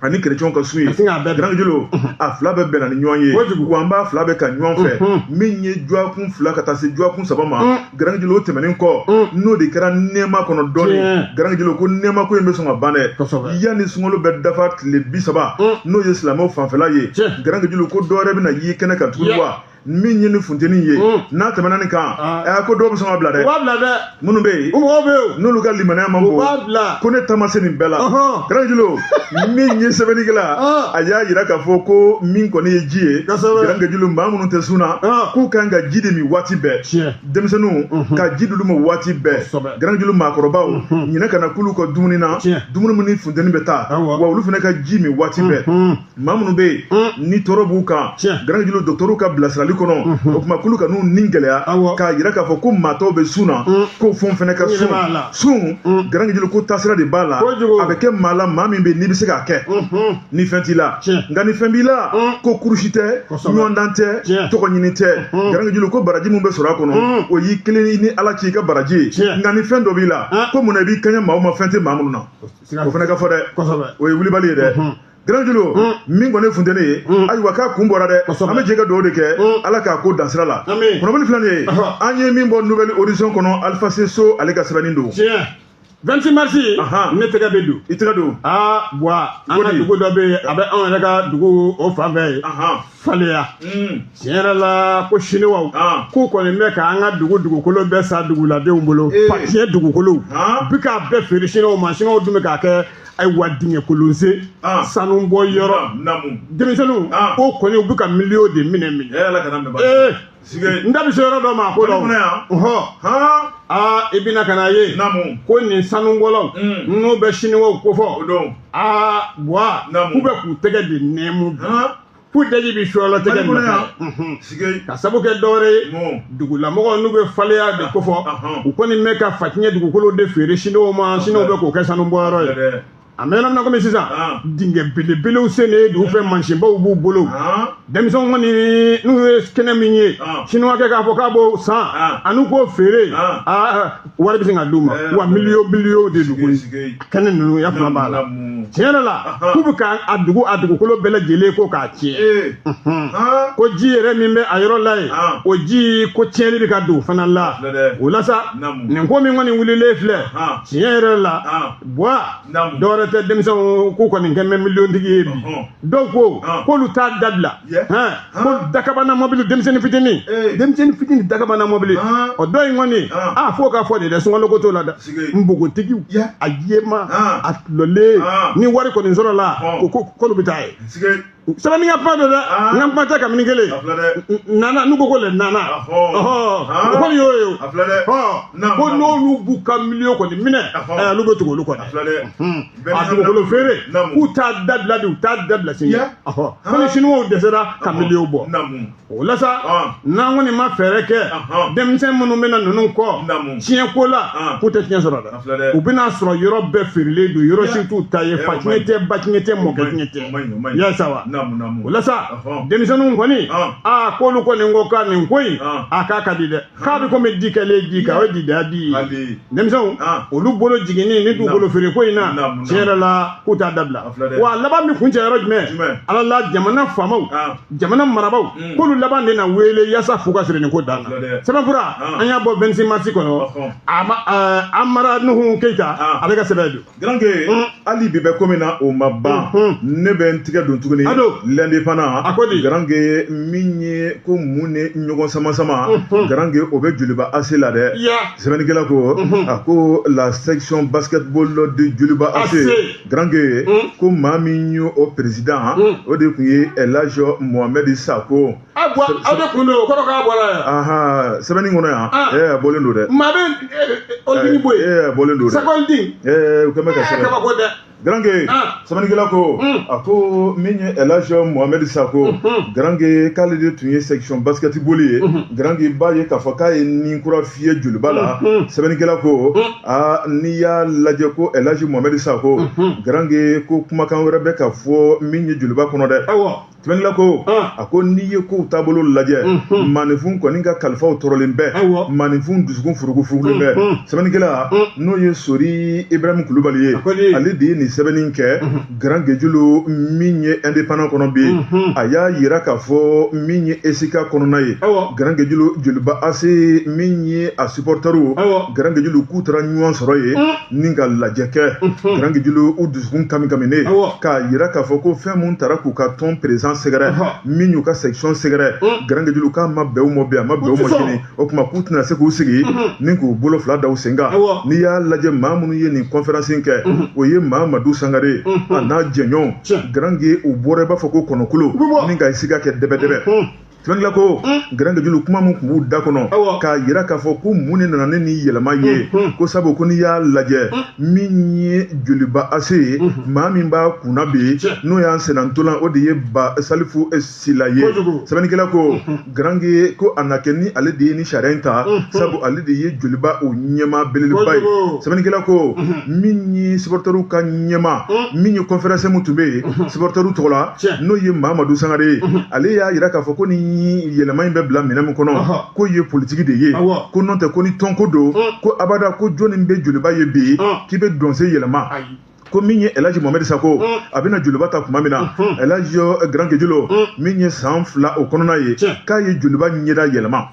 ani kerecɛnw ka sun ye. Garankejulu, a fila bɛɛ bɛnna ni ɲɔgɔn ye, wa an b'a fila bɛɛ kan ɲɔgɔn fɛ. Min ye dɔgɔkun 2 ka taa se dɔgɔkun 3 ma, Garankejulu, o tɛmɛnen kɔ, n'o de kɛra nɛɛma kɔnɔ dɔɔnin, Garankejulu, ko nɛɛma ko in bɛ sɔn ka ban dɛ. Yanni sunkalo bɛ dafa tile 30, n'o ye silamɛw fanfɛla ye, Garankejulu, ko dɔwɛrɛ bɛna ye kɛnɛ kan tuguni wa? Min ye ni funteni ye, n'a tɛmɛna nin kan, ko dɔw bɛ sɔn ka bila dɛ. U b'a bila dɛ. Minnu bɛ yen, o mɔgɔw bɛ yen, n'olu ka limaniya man bon, u b'a bila. Ko ne ta ma se nin bɛɛ la. Garankejulu, min ye sɛbɛnnikɛla, a y'a yira k'a fɔ ko min kɔni ye ji ye, Garankejulu, maa minnu tɛ sun na, k'u kan ka ji de min waati bɛɛ. Denmisɛnninw, ka ji d'olu ma waati bɛɛ. Garankejulu, maakɔrɔbaw, ɲinɛ kana k'olu ka dumuni na, dumuni min ni funteni bɛ taa, wa olu fana ka ji min waati bɛɛ. Maa minnu bɛ yen ni tɔɔrɔ b'u kan, Garankejulu, dɔgɔtɔrɔw ka bilasirali kɔnɔ, o tuma k'olu ka n'u ni gɛlɛya, k'a yira k'a fɔ ko maa tɔw bɛ sun na, ko fɛn fana ka sun. Sun, Garankejulu, ko taasira de b'a la. A bɛ kɛ maa la, maa min bɛ n'i bɛ se k'a kɛ ni fɛn t'i la. Nka ni fɛn b'i la, ko kurusi tɛ, ɲɔgɔndan tɛ, tɔgɔ ɲini tɛ. Garankejulu, ko baraji min bɛ sɔrɔ a kɔnɔ, o y'i kelen ni Ala cɛ i ka baraji ye. Nka ni fɛn dɔ b'i la, ko munna i b'i kaɲɛ maaw ma, fɛn tɛ maa minnu na, o fana ka fɔ dɛ, o ye wulibali ye dɛ. Garankejulu, min kɔni ye funteni ye, ayiwa, k'a kun bɔra dɛ. An bɛ jɛ ka dugawu de kɛ, Ala k'a ko dansira la. Kunnafoni filɛ nin ye, an ye min bɔ Nouvel Horizon kɔnɔ, Alpha Sow ale ka sɛbɛnni don. 26 mars, ne tɛgɛ bɛ don. I tɛgɛ don. Aa, buwa, an ka dugu dɔ bɛ yen, a bɛ anw yɛrɛ ka dugu o fan fɛ yen, Faleya. Tiɲɛ yɛrɛ la, ko siniwaw k'u kɔni bɛ k'an ka dugu dugukolo bɛɛ san duguladenw bolo. Fatiɲɛ dugukolow bi k'a bɛɛ feere siniwaw ma. Siniwaw dun bɛ k'a kɛ, ayiwa, dingɛ kolonsen, sanu bɔ yɔrɔ. Denmisɛnninw ko kɔni, u bɛ ka miliyɔn de minɛ minɛ. N da bɛ se yɔrɔ dɔ ma, ko dɔ aa, i bɛna ka na ye ko nin sanubɔlaw n'u bɛ siniwaw kofɔ. Aa, buwa, k'u bɛ k'u tɛgɛ de nɛɛmu, k'u daji bɛ sɔlɔ tɛgɛ nɔfɛ, ka sabu kɛ dɔwɛrɛ ye. Dugulamɔgɔw n'u bɛ Faleya de kofɔ, u kɔni bɛ ka fatiɲɛ dugukolo de feere siniwaw ma. Siniwaw bɛ k'o kɛ sanubɔyɔrɔ ye. A mɛnna min na, komi sisan dingɛ belebelew sennen dugu fɛ, mansinbaw b'u bolo. Denmisɛnw kɔni, n'u ye kɛnɛ min ye, siniwakɛ k'a fɔ k'a b'o san ani k'o feere, wari bɛ se ka d'u ma, wa miliyɔn biliyɔn de dugu kɛnɛ ninnu ya fana b'a la. Tiɲɛ yɛrɛ la, k'u bɛ ka a dugu a dugukolo bɛɛ lajɛlen ko k'a tiɲɛ, ko ji yɛrɛ min bɛ a yɔrɔ la yen, o ji ko tiɲɛni bɛ ka don o fana la. O la sa, nin ko min kɔni wulilen filɛ, tiɲɛ yɛrɛ la, buwa, dɔwɛrɛ tɛ, denmisɛnw k'u kɔni kɛ mɛ miliyɔntigi ye bi. Dɔw ko k'olu t'a dabila, ko dakabana mɔbili, denmisɛnnin fitinin, denmisɛnnin fitinin dakabana mɔbili. O dɔ in kɔni, a fo k'a fɔ de dɛ, sunkalo ko t'o la dɛ. Npogotigiw, a jɛman, a tulɔlen, ni wari kɔni sɔrɔla, ko k'olu bɛ taa ye. Sɛbɛnni ka kuma don dɛ, n ka kuma tɛ kabini kelen nana n'u ko ko le nana, o kɔni y'o ye. Ko n'olu b'u ka miliyɔn kɔni minɛ, olu bɛ tugu olu kɔ dɛ. A dugukolo feere, k'u t'a dabila bi, u t'a dabila sini. Ko ni siniwaw dɛsɛra ka miliyɔn bɔ o la sa, n'an kɔni ma fɛɛrɛ kɛ, denmisɛn minnu bɛna ninnu kɔ tiɲɛ ko la, k'u tɛ tiɲɛ sɔrɔ dɛ. U bɛna sɔrɔ yɔrɔ bɛɛ feerelen don, yɔrɔ si t'u ta ye, fa tiɲɛ tɛ, ba tiɲɛ tɛ, mɔkɛ tiɲɛ tɛ, yaasa wa. O la sa, denmisɛnninw kɔni, aa, k'olu kɔni ko ka nin ko in, a k'a ka di dɛ, k'a bɛ komi di kɛlen di kan, o ye dida di ye. Denmisɛnw olu bolo jiginni ni dugukolo feere ko in na, tiɲɛ yɛrɛ la, k'u t'a dabila. Wa a laban bɛ kuncɛ yɔrɔ jumɛn? Ala la, jamana faamaw, jamana marabaaw, k'olu laban de na wele yaasa fu ka siri nin ko dan na. Sɛbɛnfura an y'a bɔ 26 mars kɔnɔ, Amara Nuhu Keyita ale ka sɛbɛn don. Garanke, hali bi bɛ ko min na, o ma ban. Ne bɛ n tigɛ don tuguni L'Indépendant. A ko di? Garanke, min ye ko mun ni ɲɔgɔn sama sama, Garanke, o bɛ Joliba AC la dɛ. Sɛbɛnnikɛla ko, a ko la section basketball de Joliba AC, Garanke, ko maa min ye o président, o de tun ye Elhadj Mohamed Sako. Aw de kun don, o kɔrɔ k'a bɔra yan. Sɛbɛnni kɔnɔ yan, a bɔlen don dɛ. Maa bɛ Holding bɔ yen. A bɔlen don dɛ. Sako Holding. U kɛn bɛ ka sɛbɛn. Kabako dɛ. Garanke, sɛbɛnnikɛla ko, a ko min ye Elhadj Mohamed Sako, Garanke, k'ale de tun ye section basketball ye. Garanke, b'a ye k'a fɔ k'a ye nin kura fiyɛ Joliba la. Sɛbɛnnikɛla ko, aa, n'i y'a lajɛ ko Elhadj Mohamed Sako, Garanke, ko kumakan wɛrɛ bɛ ka fɔ min ye Joliba kɔnɔ dɛ. Sɛbɛnnikɛla ko a ko n'i ye kow taabolo lajɛ, maaninfin kɔni ka kalifaw tɔɔrɔlen bɛ, maaninfin dusukun furugufurugulen bɛ. Sɛbɛnnikɛla n'o ye Sori Ibrahim Kulubali ye, ale de ye nin sɛbɛnni kɛ Grand Guédiolo min ye Indépendant kɔnɔ bi. A y'a yira k'a fɔ min ye ESICA kɔnɔna ye, Grand Guédiolo, Joliba AC min ye a supporterw, Grand Guédiolo, k'u taara ɲɔgɔn sɔrɔ yen ni ka lajɛ kɛ. Grand Guédiolo, u dusukun kami kaminen, k'a yira k'a fɔ ko fɛn mun taara k'u ka tɔn président sɛgɛrɛ, min y'u ka section sɛgɛrɛ, Grand Guédiolo, k'a ma bɛn u ma bi, a ma bɛn u ma sini. O tuma k'u tɛna se k'u sigi ni k'u bolo fila da u sen kan. N'i y'a lajɛ, maa minnu ye nin conférence in kɛ, o ye Mamadu Sangare a n'a jɛɲɔgɔnw. Grand Gué, u bɔra i b'a fɔ ko kɔnɔkulu ni ka ESICA kɛ dɛbɛdɛbɛ. Sɛbɛnnikɛla ko, Grand Guédiolo, kuma min tun b'u da kɔnɔ k'a yira k'a fɔ ko mun de nana ni nin yɛlɛma ye, ko sabu ko n'i y'a lajɛ, min ye Joliba AC ye, maa min b'a kunna bi, n'o y'an sennantolan, o de ye Ba Salifu Sila ye. Sɛbɛnnikɛla ko, Grand Gué, ko a na kɛ ni ale de ye ni sariya in ta, sabu ale de ye Joliba o ɲɛmaa belebeleba ye. Sɛbɛnnikɛla ko, min ye supporterw ka ɲɛmaa, min ye conférence min tun bɛ yen supporterw tɔgɔ la, n'o ye Mamadu Sangare ye, ale y'a yira k'a fɔ ko ni yɛlɛma in bɛ bila minɛn min kɔnɔ, k'o ye politiki de ye, ko n'o tɛ ko ni tɔnko don, ko abada, ko jɔnni bɛ Joliba ye bi k'i bɛ dɔnsen yɛlɛma? Ko min ye Elhaji Mohamed Sako, a bɛna Joliba ta tuma min na, Elhaji Grand Guédiolo, min ye san 2 o kɔnɔna ye, k'a ye Joliba ɲɛda yɛlɛma.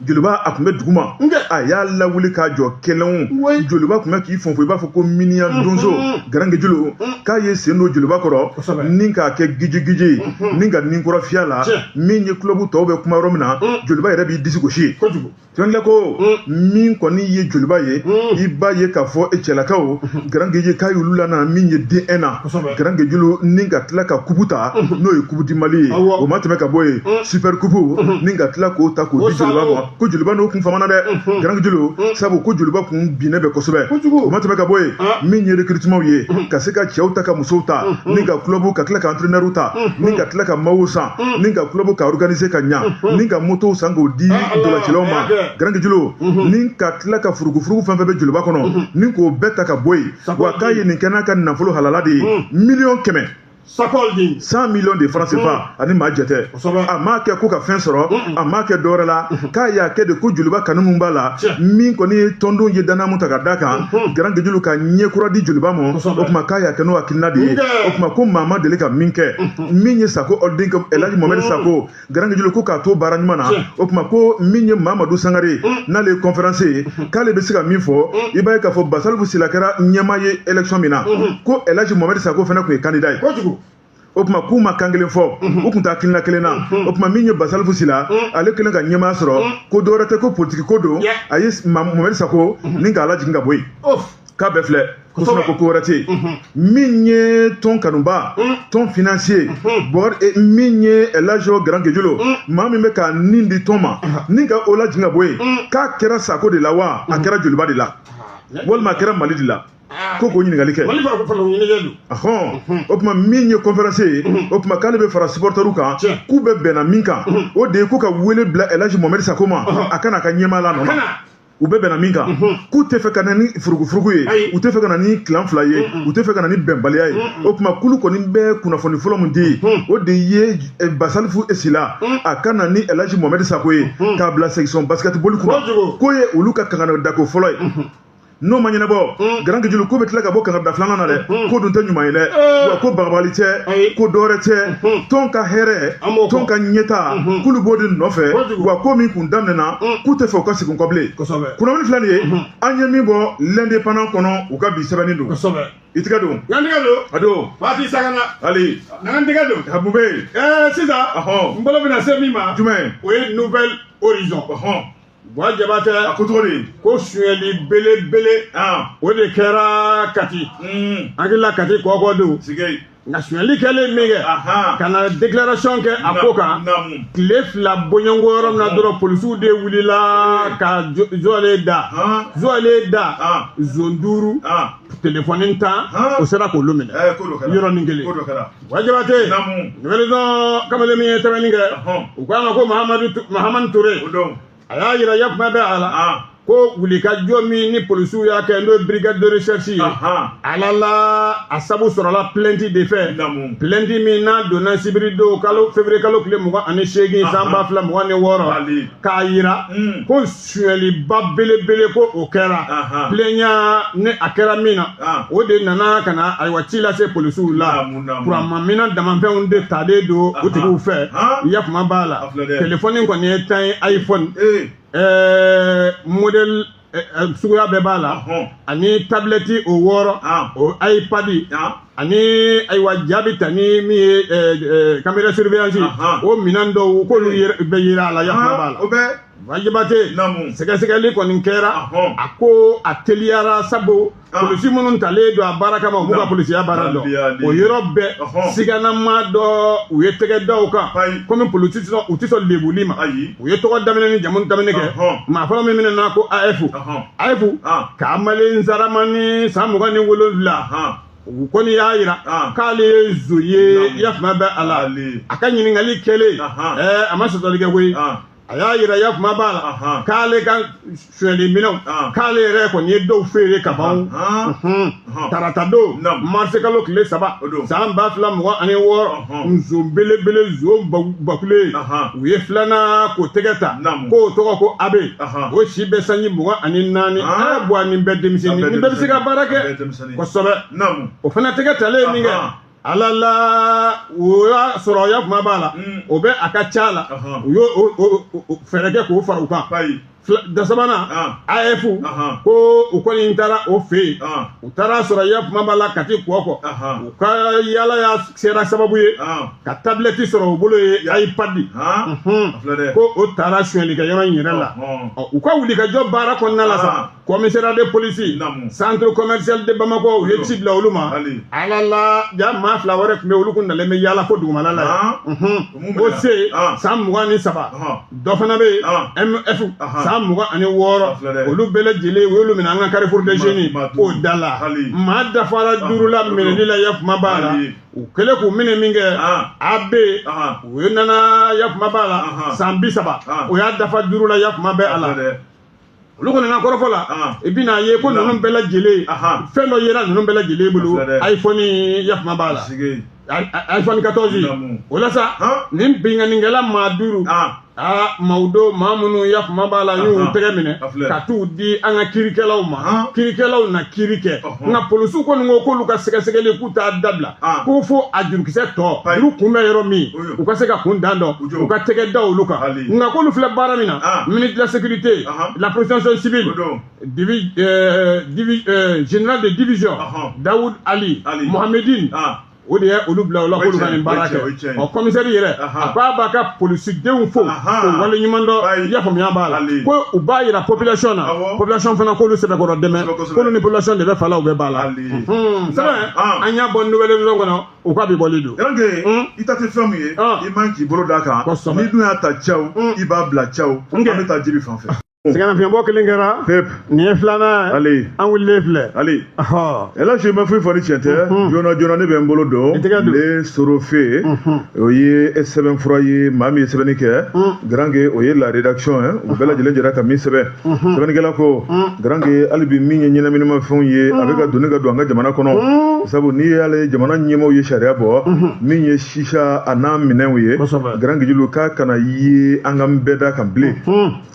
Joliba a tun bɛ duguma, a y'a lawuli k'a jɔ kelen. Joliba tun bɛ k'i fɔnfɔn i b'a fɔ ko miniyan donso. Grand Guédiolo, k'a ye sen don Joliba kɔrɔ ni k'a kɛ gijigiji, ni ka ninkura fiyɛ la. Min ye club tɔw bɛ kuma yɔrɔ min na, Joliba yɛrɛ b'i disi gosi. Sɛbɛnnikɛla ko, min kɔni ye Joliba ye, i b'a ye k'a fɔ e cɛlakaw, Grand Guédié, k'a y'olu lana min ye D1 na, Grand Guédiolo, ni ka tila ka coupe ta, n'o ye Coupe du Mali ye. O ma tɛmɛ ka bɔ yen, super coupe, ni ka tila k'o ta k'o di Joliba ma, ko Joliba n'o kun famana dɛ, Grand Guédiolo, sabu ko Joliba kun binnen bɛ kosɛbɛ. O ma tɛmɛ ka bɔ yen, min ye recrutement ye, ka se ka cɛw ta ka musow ta, ni ka club ka tila ka entraîneur ta, ni ka tila ka maillots san, ni ka club ka organiser ka ɲa, ni ka motow san k'o di ntolacilaw ma, Grand Guédiolo, ni ka tila ka furugufurugu fɛn fɛn bɛ Joliba kɔnɔ, ni k'o bɛɛ ta ka bɔ yen. Wa k'a ye nin kɛ n'a ka nafolo halala de ye, 100 million. 100 millions de francs CFA ani maa jɛtɛ. A m'a kɛ ko ka fɛn sɔrɔ, a m'a kɛ dɔwɛrɛ la, k'a y'a kɛ de ko Joliba kanu min b'a la, min kɔni ye tɔndenw ye danaya mun ta ka d'a kan, Grand Guédiolo, ka ɲɛ kura di Joliba ma. O tuma k'a y'a kɛ n'o hakilina de ye. O tuma ko maa ma deli ka min kɛ, min ye Sako Holding, Elhaji Mohamed Sako, Grand Guédiolo, ko k'a to baara ɲuman na. O tuma ko min ye Mamadu Sangare, n'ale ye conférence ye, k'ale bɛ se ka min fɔ, i b'a ye k'a fɔ Basalifu Sila kɛra ɲɛmaa ye élection min na, ko Elhaji Mohamed Sako fana tun ye candidat ye. O tuma k'u ma kan kelen fɔ, u tun tɛ hakilina kelen na. O tuma min ye Basalifu Sila, ale kelen ka ɲɛmaa sɔrɔ, ko dɔwɛrɛ tɛ, ko politiki ko don. A ye Mohamed Sako ni k'a lajigin ka bɔ yen, k'a bɛɛ filɛ ko sinon ko ko wɛrɛ tɛ yen. Min ye tɔn kanuba, tɔn financier Bɔkari, min ye Elhaji Grand Guédiolo, maa min bɛ ka nin di tɔn ma ni ka o lajigin ka bɔ yen, k'a kɛra Sako de la wa, a kɛra Joliba de la, walima a kɛra Mali de la, ko k'o ɲininkali kɛ. Ɔhɔn, o tuma min ye conférence ye, o tuma k'ale bɛ fara supporterw kan, k'u bɛ bɛnna min kan, o de ye ko ka wele bila Elhaji Mohamed Sako ma, a kana ka ɲɛmaa la nɔ na. U bɛɛ bɛnna min kan, k'u tɛ fɛ ka na ni furugufurugu ye, u tɛ fɛ ka na ni kilan fila ye, u tɛ fɛ ka na ni bɛnbaliya ye. O tuma k'olu kɔni bɛ kunnafoni fɔlɔ min di, o de ye Basalifu Sila, a ka na ni Elhaji Mohamed Sako ye k'a bila section basketball kunna, k'o ye olu ka kanganadako fɔlɔ ye. N'o ma ɲɛnabɔ, Grand Guédiolo, ko bɛ tila ka bɔ kangarida filanan na dɛ, ko dun tɛ ɲuman ye dɛ. Wa ko bagabagali tɛ, ko dɔwɛrɛ tɛ, tɔn ka hɛrɛ, tɔn ka ɲɛta, k'olu b'o de nɔfɛ. Wa ko min kun daminɛna, k'u tɛ fɛ u ka segin kɔ bilen. Kunnafoni filɛ nin ye, an ye min bɔ L'Indépendant kɔnɔ, u ka bi sɛbɛnni don. I tigɛ don. N tigɛ don. A don. Waati Sagana. Ali. N tigɛ don. A mun bɛ yen? Sisan, n bolo bɛna se min ma. Jumɛn? O ye Nouvel Horizon. Buwa Jabatɛ. A ko cogo di? Ko sonyɛli belebele, o de kɛra Kati. An hakili Kati kɔkɔ don. Nka sonyɛli kɛlen min kɛ, ka na déclaration kɛ a ko kan, tile 2 bɔɲɔgɔnko yɔrɔ min na dɔrɔn, polisiw de wulila ka zɔle da, zɔle da zon 5, telefɔni 10, o sera k'olu minɛ yɔrɔnin kelen. Buwa Jabatɛ, Nouvel Horizon kamalen min ye sɛbɛnni kɛ, u k'a ma ko Mahamadu Mahamani Ture, a y'a yira ya kuma bɛ a la. Ko wulikajɔ min ni polisiw y'a kɛ, n'o ye brigade de recherche ye, ala la, a sabu sɔrɔla plainte de fɛ, plainte min n'a donna sibiri don kalo février kalo tile 28 san 2026, k'a yira ko sonyɛliba belebele ko o kɛra. Plaignant ni a kɛra min na, o de nana ka na ayiwa ci lase polisiw la. Kuranmaminɛn damafɛnw de talen don o tigiw fɛ, yakuma b'a la. Telefɔni kɔni ye 10 ye, iPhone modèle suguya bɛɛ b'a la, ani tablette o 6, o iPad, ani ayiwa jaabi ta ni min ye caméra surveillance, o minɛn dɔw k'olu bɛ yira a la, yakuma b'a la. Wajibate, sɛgɛsɛgɛli kɔni kɛra, a ko a teliyara, sabu polisi minnu talen don a baara kama, u b'u ka polisiya baara dɔn. O yɔrɔ bɛɛ, siganama dɔ u ye tɛgɛ da o kan. Komi polisi u tɛ sɔn lebuli ma, u ye tɔgɔ daminɛ ni jamu daminɛ kɛ. Maa fɔlɔ min minɛna ko AF, AF Kamalen Zaramani, san 27, u kɔni y'a yira k'ale ye zo ye, yakuma bɛ a la. A ka ɲininkali kɛlen, a ma sɔsɔli kɛ koyi. A y'a yira, yakuma b'a la, k'ale ka sonyɛli minɛnw, k'ale yɛrɛ kɔni ye dɔw feere ka ban tarata don, marisi kalo tile 3 san 2026. Nson belebele, zon bakule, u ye filanan k'o tɛgɛ ta, k'o tɔgɔ ko Abe, o si bɛ sanji 24. A bɔ nin bɛɛ denmisɛnnin, nin bɛɛ bɛ se ka baara kɛ kosɛbɛ. O fana tɛgɛ talen min kɛ, ala la, o y'a sɔrɔ, yakuma b'a la, o bɛ a ka ca la, u y'o fɛɛrɛ kɛ k'o fara u kan. Da sabanan, AF, ko u kɔni taara o fɛ yen. U taara sɔrɔ, yakuma b'a la, Kati Kɔkɔ. U ka yala y'a sera sababu ye ka tablette sɔrɔ u bolo ye, iPad, ko o taara sonyɛlikɛ yɔrɔ in yɛrɛ la. U ka wulikajɔ baara kɔnɔna la sa, commissariat de police, centre commercial de Bamako, u ye ci bila olu ma. Ala la, ja maa fila wɛrɛ tun bɛ, olu kun nalen bɛ yaala fo dugumala la yen, o se san 23, dɔ fana bɛ yen, MF, san 26. Olu bɛɛ lajɛlen, u y'olu minɛ an ka Carrefour des Jeunes o da la. Maa dafara 5 la minɛli la, yakuma b'a la. U kɛlen k'u minɛ min kɛ, AB, u ye nana, yakuma b'a la, san 30, o y'a dafa 5 la, yakuma bɛ a la. Olu kɔni ka kɔrɔfɔ la, i bɛna ye ko ninnu bɛɛ lajɛlen, fɛn dɔ yera ninnu bɛɛ lajɛlen bolo, iPhone, yakuma b'a la, iPhone 14. O la sa, nin binkannikɛla maa 5, aa maaw don, maa minnu, yakuma b'a la, y'u tɛgɛ minɛ ka t'u di an ka kirikɛlaw ma. Kirikɛlaw na kiri kɛ, nka polisiw kɔni ko k'olu ka sɛgɛsɛgɛli k'u t'a dabila, ko fo a jurukisɛ tɔ juru kun bɛ yɔrɔ min, u ka se ka kun dan dɔn, u ka tɛgɛ da olu kan. Nka k'olu filɛ baara min na, ministre de la sécurité, la protection civile, général de division Daoud Ali Mohamedine, o de ye olu bila o la k'olu ka nin baara kɛ. Ɔ, commissaire yɛrɛ, a ko a b'a ka polisidenw fo k'o waleɲuman dɔn, i y'a faamuya b'a la, ko u b'a yira population na, population fana k'olu sɛbɛkɔrɔ dɛmɛ, k'olu ni population de bɛ fa la, u bɛ ba la. Sɛbɛn an y'a bɔ Nouvelle Horizon kɔnɔ, u ka bi bɔli don. I ta tɛ fɛn min ye, i man k'i bolo d'a kan. N'i dun y'a ta caw, i b'a bila caw. An bɛ taa Jibi fan fɛ. Sɛgɛnnafiɲɛbɔ kelen kɛra, nin ye filanan ye, an wulilen filɛ. Ali Elhaji, ma foyi fɔ ni tiɲɛ tɛ. Joona joona ne bɛ n bolo don le Sorofe, o ye sɛbɛnfura ye, maa min ye sɛbɛnni kɛ, Garange, o ye la rédaction ye. U bɛɛ lajɛlen jɛra ka min sɛbɛn. Sɛbɛnnikɛla ko, Garange, hali bi min ye ɲɛnaminimafɛnw ye, a bɛ ka donni ka don an ka jamana kɔnɔ, sabu n'i y'ale jamana ɲɛmaaw ye sariya bɔ min ye sisa a n'a minɛnw ye, Garange julu, k'a kana ye an ka bɛɛ da kan bilen.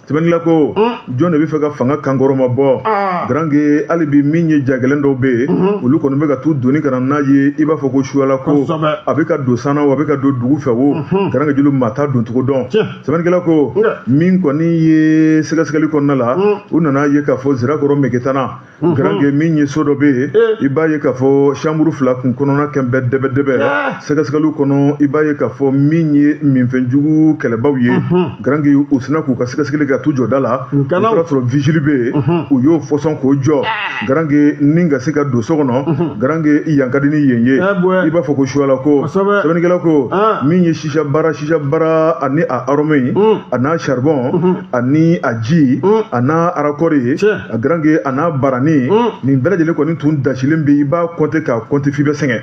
Sɛbɛnnikɛla ko, jɔn de bɛ fɛ ka fanga kankɔrɔma bɔ? Garange, hali bi min ye jagɛlɛn dɔw bɛ yen, olu kɔni bɛ ka t'u doni ka na n'a ye, i b'a fɔ ko suyala ko a bɛ ka don sanna o, a bɛ ka don dugu fɛ o, Garange julu, maa t'a doncogo dɔn. Sɛbɛnnikɛla ko, min kɔni ye sɛgɛsɛgɛli kɔnɔna la, u nana ye k'a fɔ Zirakɔrɔ Megetana, Garange, min ye so dɔ bɛ yen, i b'a ye k'a fɔ chambre 2 kun kɔnɔna kɛn bɛɛ dɛbɛ dɛbɛ. Sɛgɛsɛgɛliw kɔnɔ, i b'a ye k'a fɔ min ye minfɛnjugu kɛlɛbaw ye, Garange, u sina k'u ka sɛgɛsɛgɛli kɛ ka t'u jɔ da la, o taara sɔrɔ vigile bɛ yen, u y'o fɔsɔn k'o jɔ, Garange, ni ka se ka don so kɔnɔ. Garange, yan ka di ni yen ye, i b'a fɔ ko suyala ko. Sɛbɛnnikɛla ko, min ye sisa baara, sisa baara ani a arôme, a n'a charbon, ani a ji, a n'a raccord ye, a Garange, a n'a barani, nin bɛɛ lajɛlen kɔni tun dasilen bɛ, i b'a compter k'a compter f'i bɛ sɛgɛn.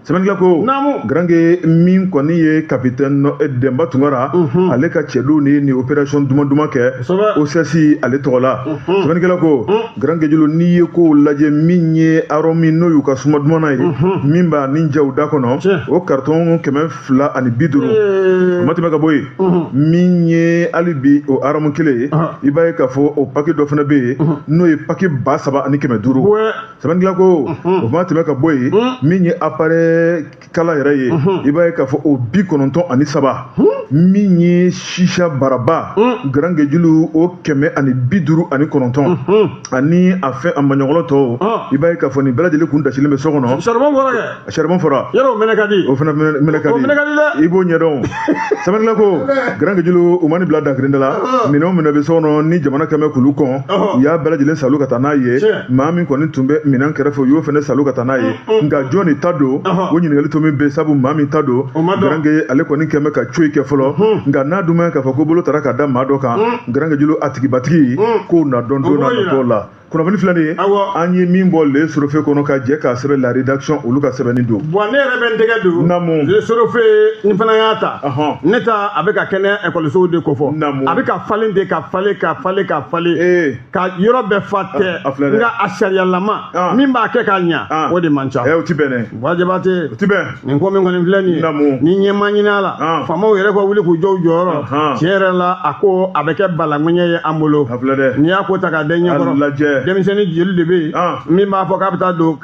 Sɛbɛnnikɛla ko Naamu. Garange min kɔni ye capitaine Denba Tunkara ale ka cɛdenw ni nin opération duman duman kɛ Kosɛbɛ. OCS ale tɔgɔ la. Sɛbɛnnikɛla ko Garange julu n'i ye kow lajɛ min ye arôme n'o y'u ka suma dumanna ye min b'a ni jaw da kɔnɔ Tiɲɛ. o carton 250 o ma tɛmɛ ka bɔ yen min ye hali bi o arôme kelen ye i b'a ye k'a fɔ o paquet dɔ fana bɛ yen n'o ye paquet 3500. Ouais. Sɛbɛnnikɛla ko o ma tɛmɛ ka bɔ yen min ye appareil kala yɛrɛ ye i b'a ye k'a fɔ o 93 min ye sisa baraba Garange julu o 159 ani a fɛn a maɲɔgɔnlɔ tɔw i b'a ye k'a fɔ nin bɛɛ lajɛlen kun dasilen bɛ so kɔnɔ. Charbon fɔra kɛ. Charbon fɔra. Yɔrɔ o mɛnɛ ka di. O fana mɛnɛ ka O di. mɛnɛ ka di dɛ. I b'o ɲɛdɔn. Sɛbɛnnikɛla ko Garange julu u ma nin bila dakirinda la minɛn o minɛn bɛ so kɔnɔ ni jamana kɛmɛ k'olu kɔn u y'a bɛɛ lajɛlen salu ka taa n'a ye. Maa min kɔni tun bɛ minɛn kɛrɛfɛ u y'o fana salu ka taa n'a ye nka jɔn de ta don o ɲininkali to min bɛ sabu maa min ta don O ma dɔn. Garange ale kɔni kɛn bɛ ka coyi kɛ fɔlɔ nka n'a dun ma k'a fɔ ko bolo taara ka da maa dɔ kan Garange julu a tigibatigi k'o na dɔn don O n'a b'o yira. nataw la. Kunnafoni filɛ nin ye an ye min bɔ Le Sorofe kɔnɔ ka jɛ k'a sɛbɛn la rédaction olu ka sɛbɛnni don. Bon ne yɛrɛ bɛ n tɛgɛ don. Naamu. Le Sorofe n fana y'a ta. Ne ta a bɛ ka kɛnɛya ekɔlisow de kofɔ. Naamu. A bɛ ka falen de ka falen ka falen ka falen. Ka yɔrɔ bɛɛ fa tɛ. A filɛ dɛ. Nka a sariyalama min b'a kɛ ka ɲa o de man ca. Ɛ o ti bɛn dɛ. Buwa Jabate. O ti bɛn. Nin ko min kɔni filɛ nin ye. Naamu. Ni ɲɛ ma ɲini a la. Faamaw yɛrɛ ka wuli k'u jɔ u jɔyɔrɔ. Tiɲɛ yɛrɛ la a ko a bɛ kɛ balaŋɛɲɛ ye an bolo. A filɛ dɛ. N'i y'a ko ta k'a da i ɲɛkɔrɔ. A lajɛ. Denmisɛnnin jeli de bɛ yen min b'a fɔ k'a bɛ taa don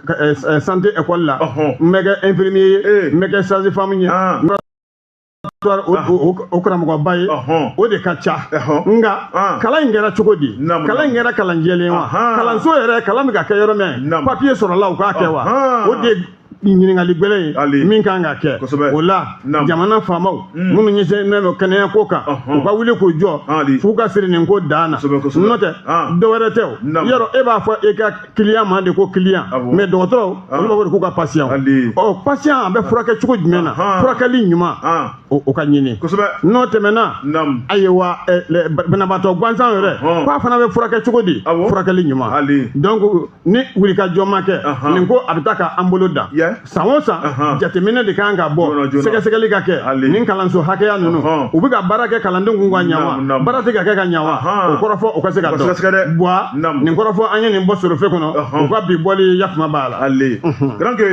santé école la n bɛ kɛ infirmier ye n bɛ kɛ sage femme ye o karamɔgɔba ye o de ka ca nka kalan in kɛra cogo di kalan in kɛra kalan jɛlen wa kalanso yɛrɛ kalan bɛ ka kɛ yɔrɔ min papier sɔrɔla u k'a kɛ wa o de ɲininkali gbɛlɛn ye Ali. min kan ka kɛ Kosɛbɛ. o la Naamu. jamana faamaw minnu ɲɛsinnen don kɛnɛya ko kan u ka wuli k'u jɔ Ali. f'u ka siri nin ko dan na Kosɛbɛ, kosɛbɛ. n'o tɛ dɔ wɛrɛ tɛ o Naamu. yɔrɔ e b'a fɔ e ka client ma de ko client Awɔ. mais dɔgɔtɔrɔw olu b'a fɔ de k'u ka patient Ali. ɔ patient a bɛ furakɛ cogo jumɛn na furakɛli ɲuman o ka ɲini Kosɛbɛ. n'o tɛmɛna Naamu. ayiwa banabaatɔ gansan yɛrɛ k'a fana bɛ furakɛ cogo di furakɛli ɲuman Ali. donc ni wulikajɔ ma kɛ nin ko a bɛ taa ka an bolo dan san o san jateminɛ de kan ka bɔ Joona, joona. sɛgɛsɛgɛli ka kɛ Ali. nin kalanso hakɛya ninnu u bɛ ka baara kɛ kalandenw kun ka ɲa wa Naamu, naamu. baara tɛ ka kɛ ka ɲa wa o kɔrɔfɔ o ka se ka O ka dɔn sɛgɛsɛgɛ dɛ. Buwa Naamu. nin kɔrɔfɔ an ye nin bɔ sorofe kɔnɔ u ka bi bɔli yakuma b'a la. Ale Garanke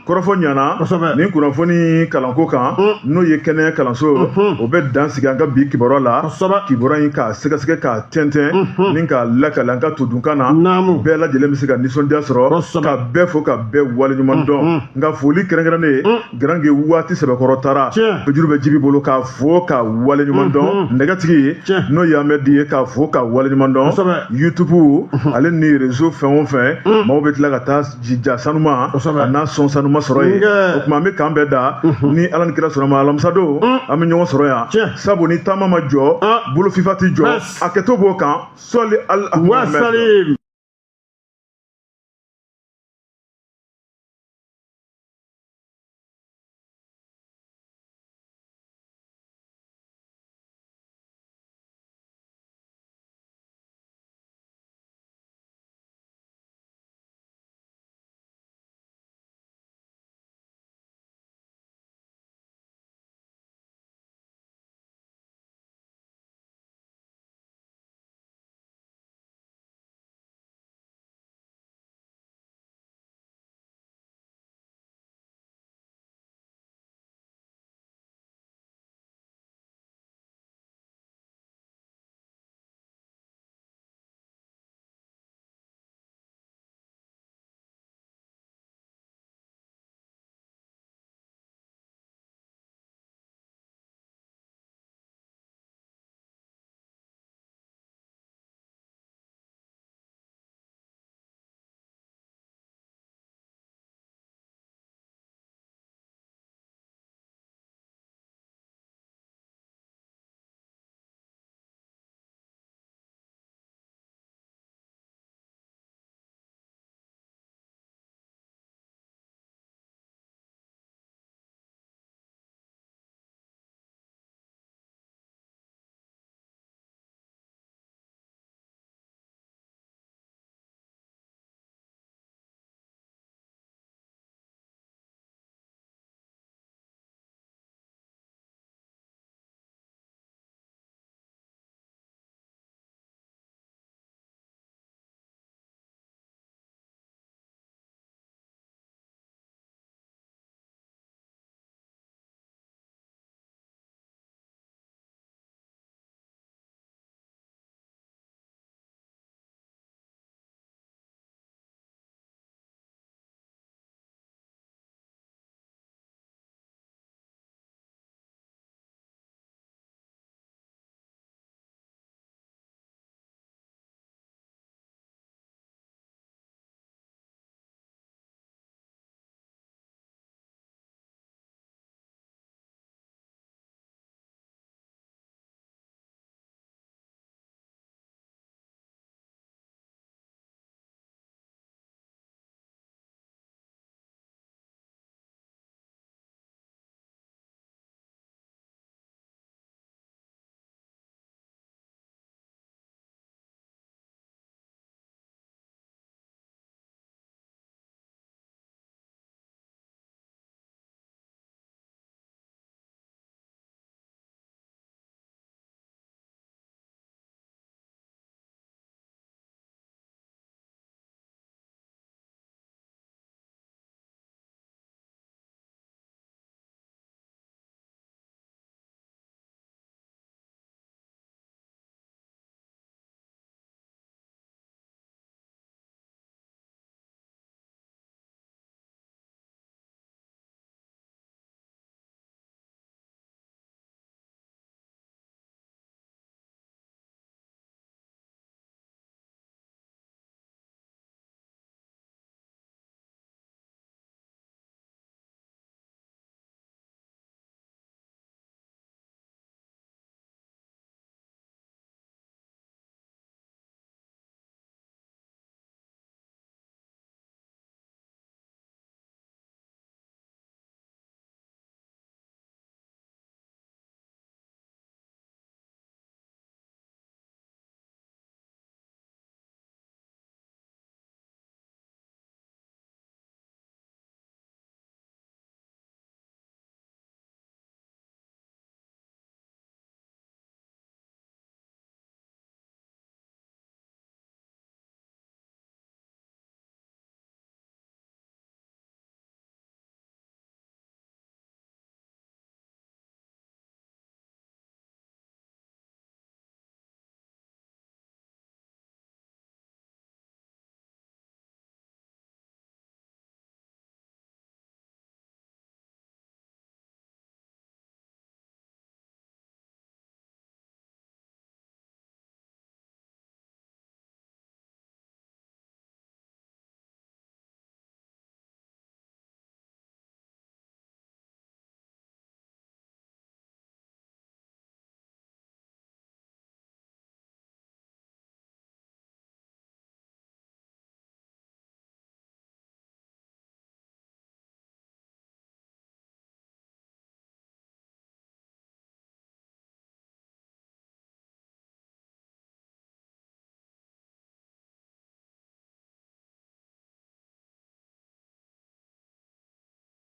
kɔrɔfɔ ɲana. Kosɛbɛ. Nin kunnafoni kalanko kan n'o ye kɛnɛya kalanso o bɛ dan sigi an ka bi kibaruya la. Kosɛbɛ. Kibaruya in k'a sɛgɛsɛgɛ k'a tɛntɛn ni k'a lakale an ka todunkan na Naamu. bɛɛ lajɛlen bɛ se ka nisɔndiya sɔrɔ Kosɛbɛ. ka bɛɛ fo ka bɛɛ waleɲuman dɔn nka foli kɛrɛnkɛrɛnnen ye Garanke waati sɛbɛkɔrɔ taara juru bɛ jibi bolo k'a fo ka waleɲuman dɔn nɛgɛtigi Tiɲɛ. n'o ye Ahmed ye k'a fo ka waleɲuman dɔn. Kosɛbɛ. YouTube ale ni réseau fɛn o fɛn maaw bɛ tila ka taa jija sanuma Kosɛbɛ. a n'a sɔn sanuma sɔrɔ yen. Nkɛ. O tuma an bɛ kan bɛɛ da ni Ala ni kira sɔnna ma alamisa don an bɛ ɲɔgɔn sɔrɔ yan Tiɲɛ. sabu ni taama ma jɔ bolo fifa ti jɔ Bas. a kɛtɔ b'o kan sɔli al Wa salim.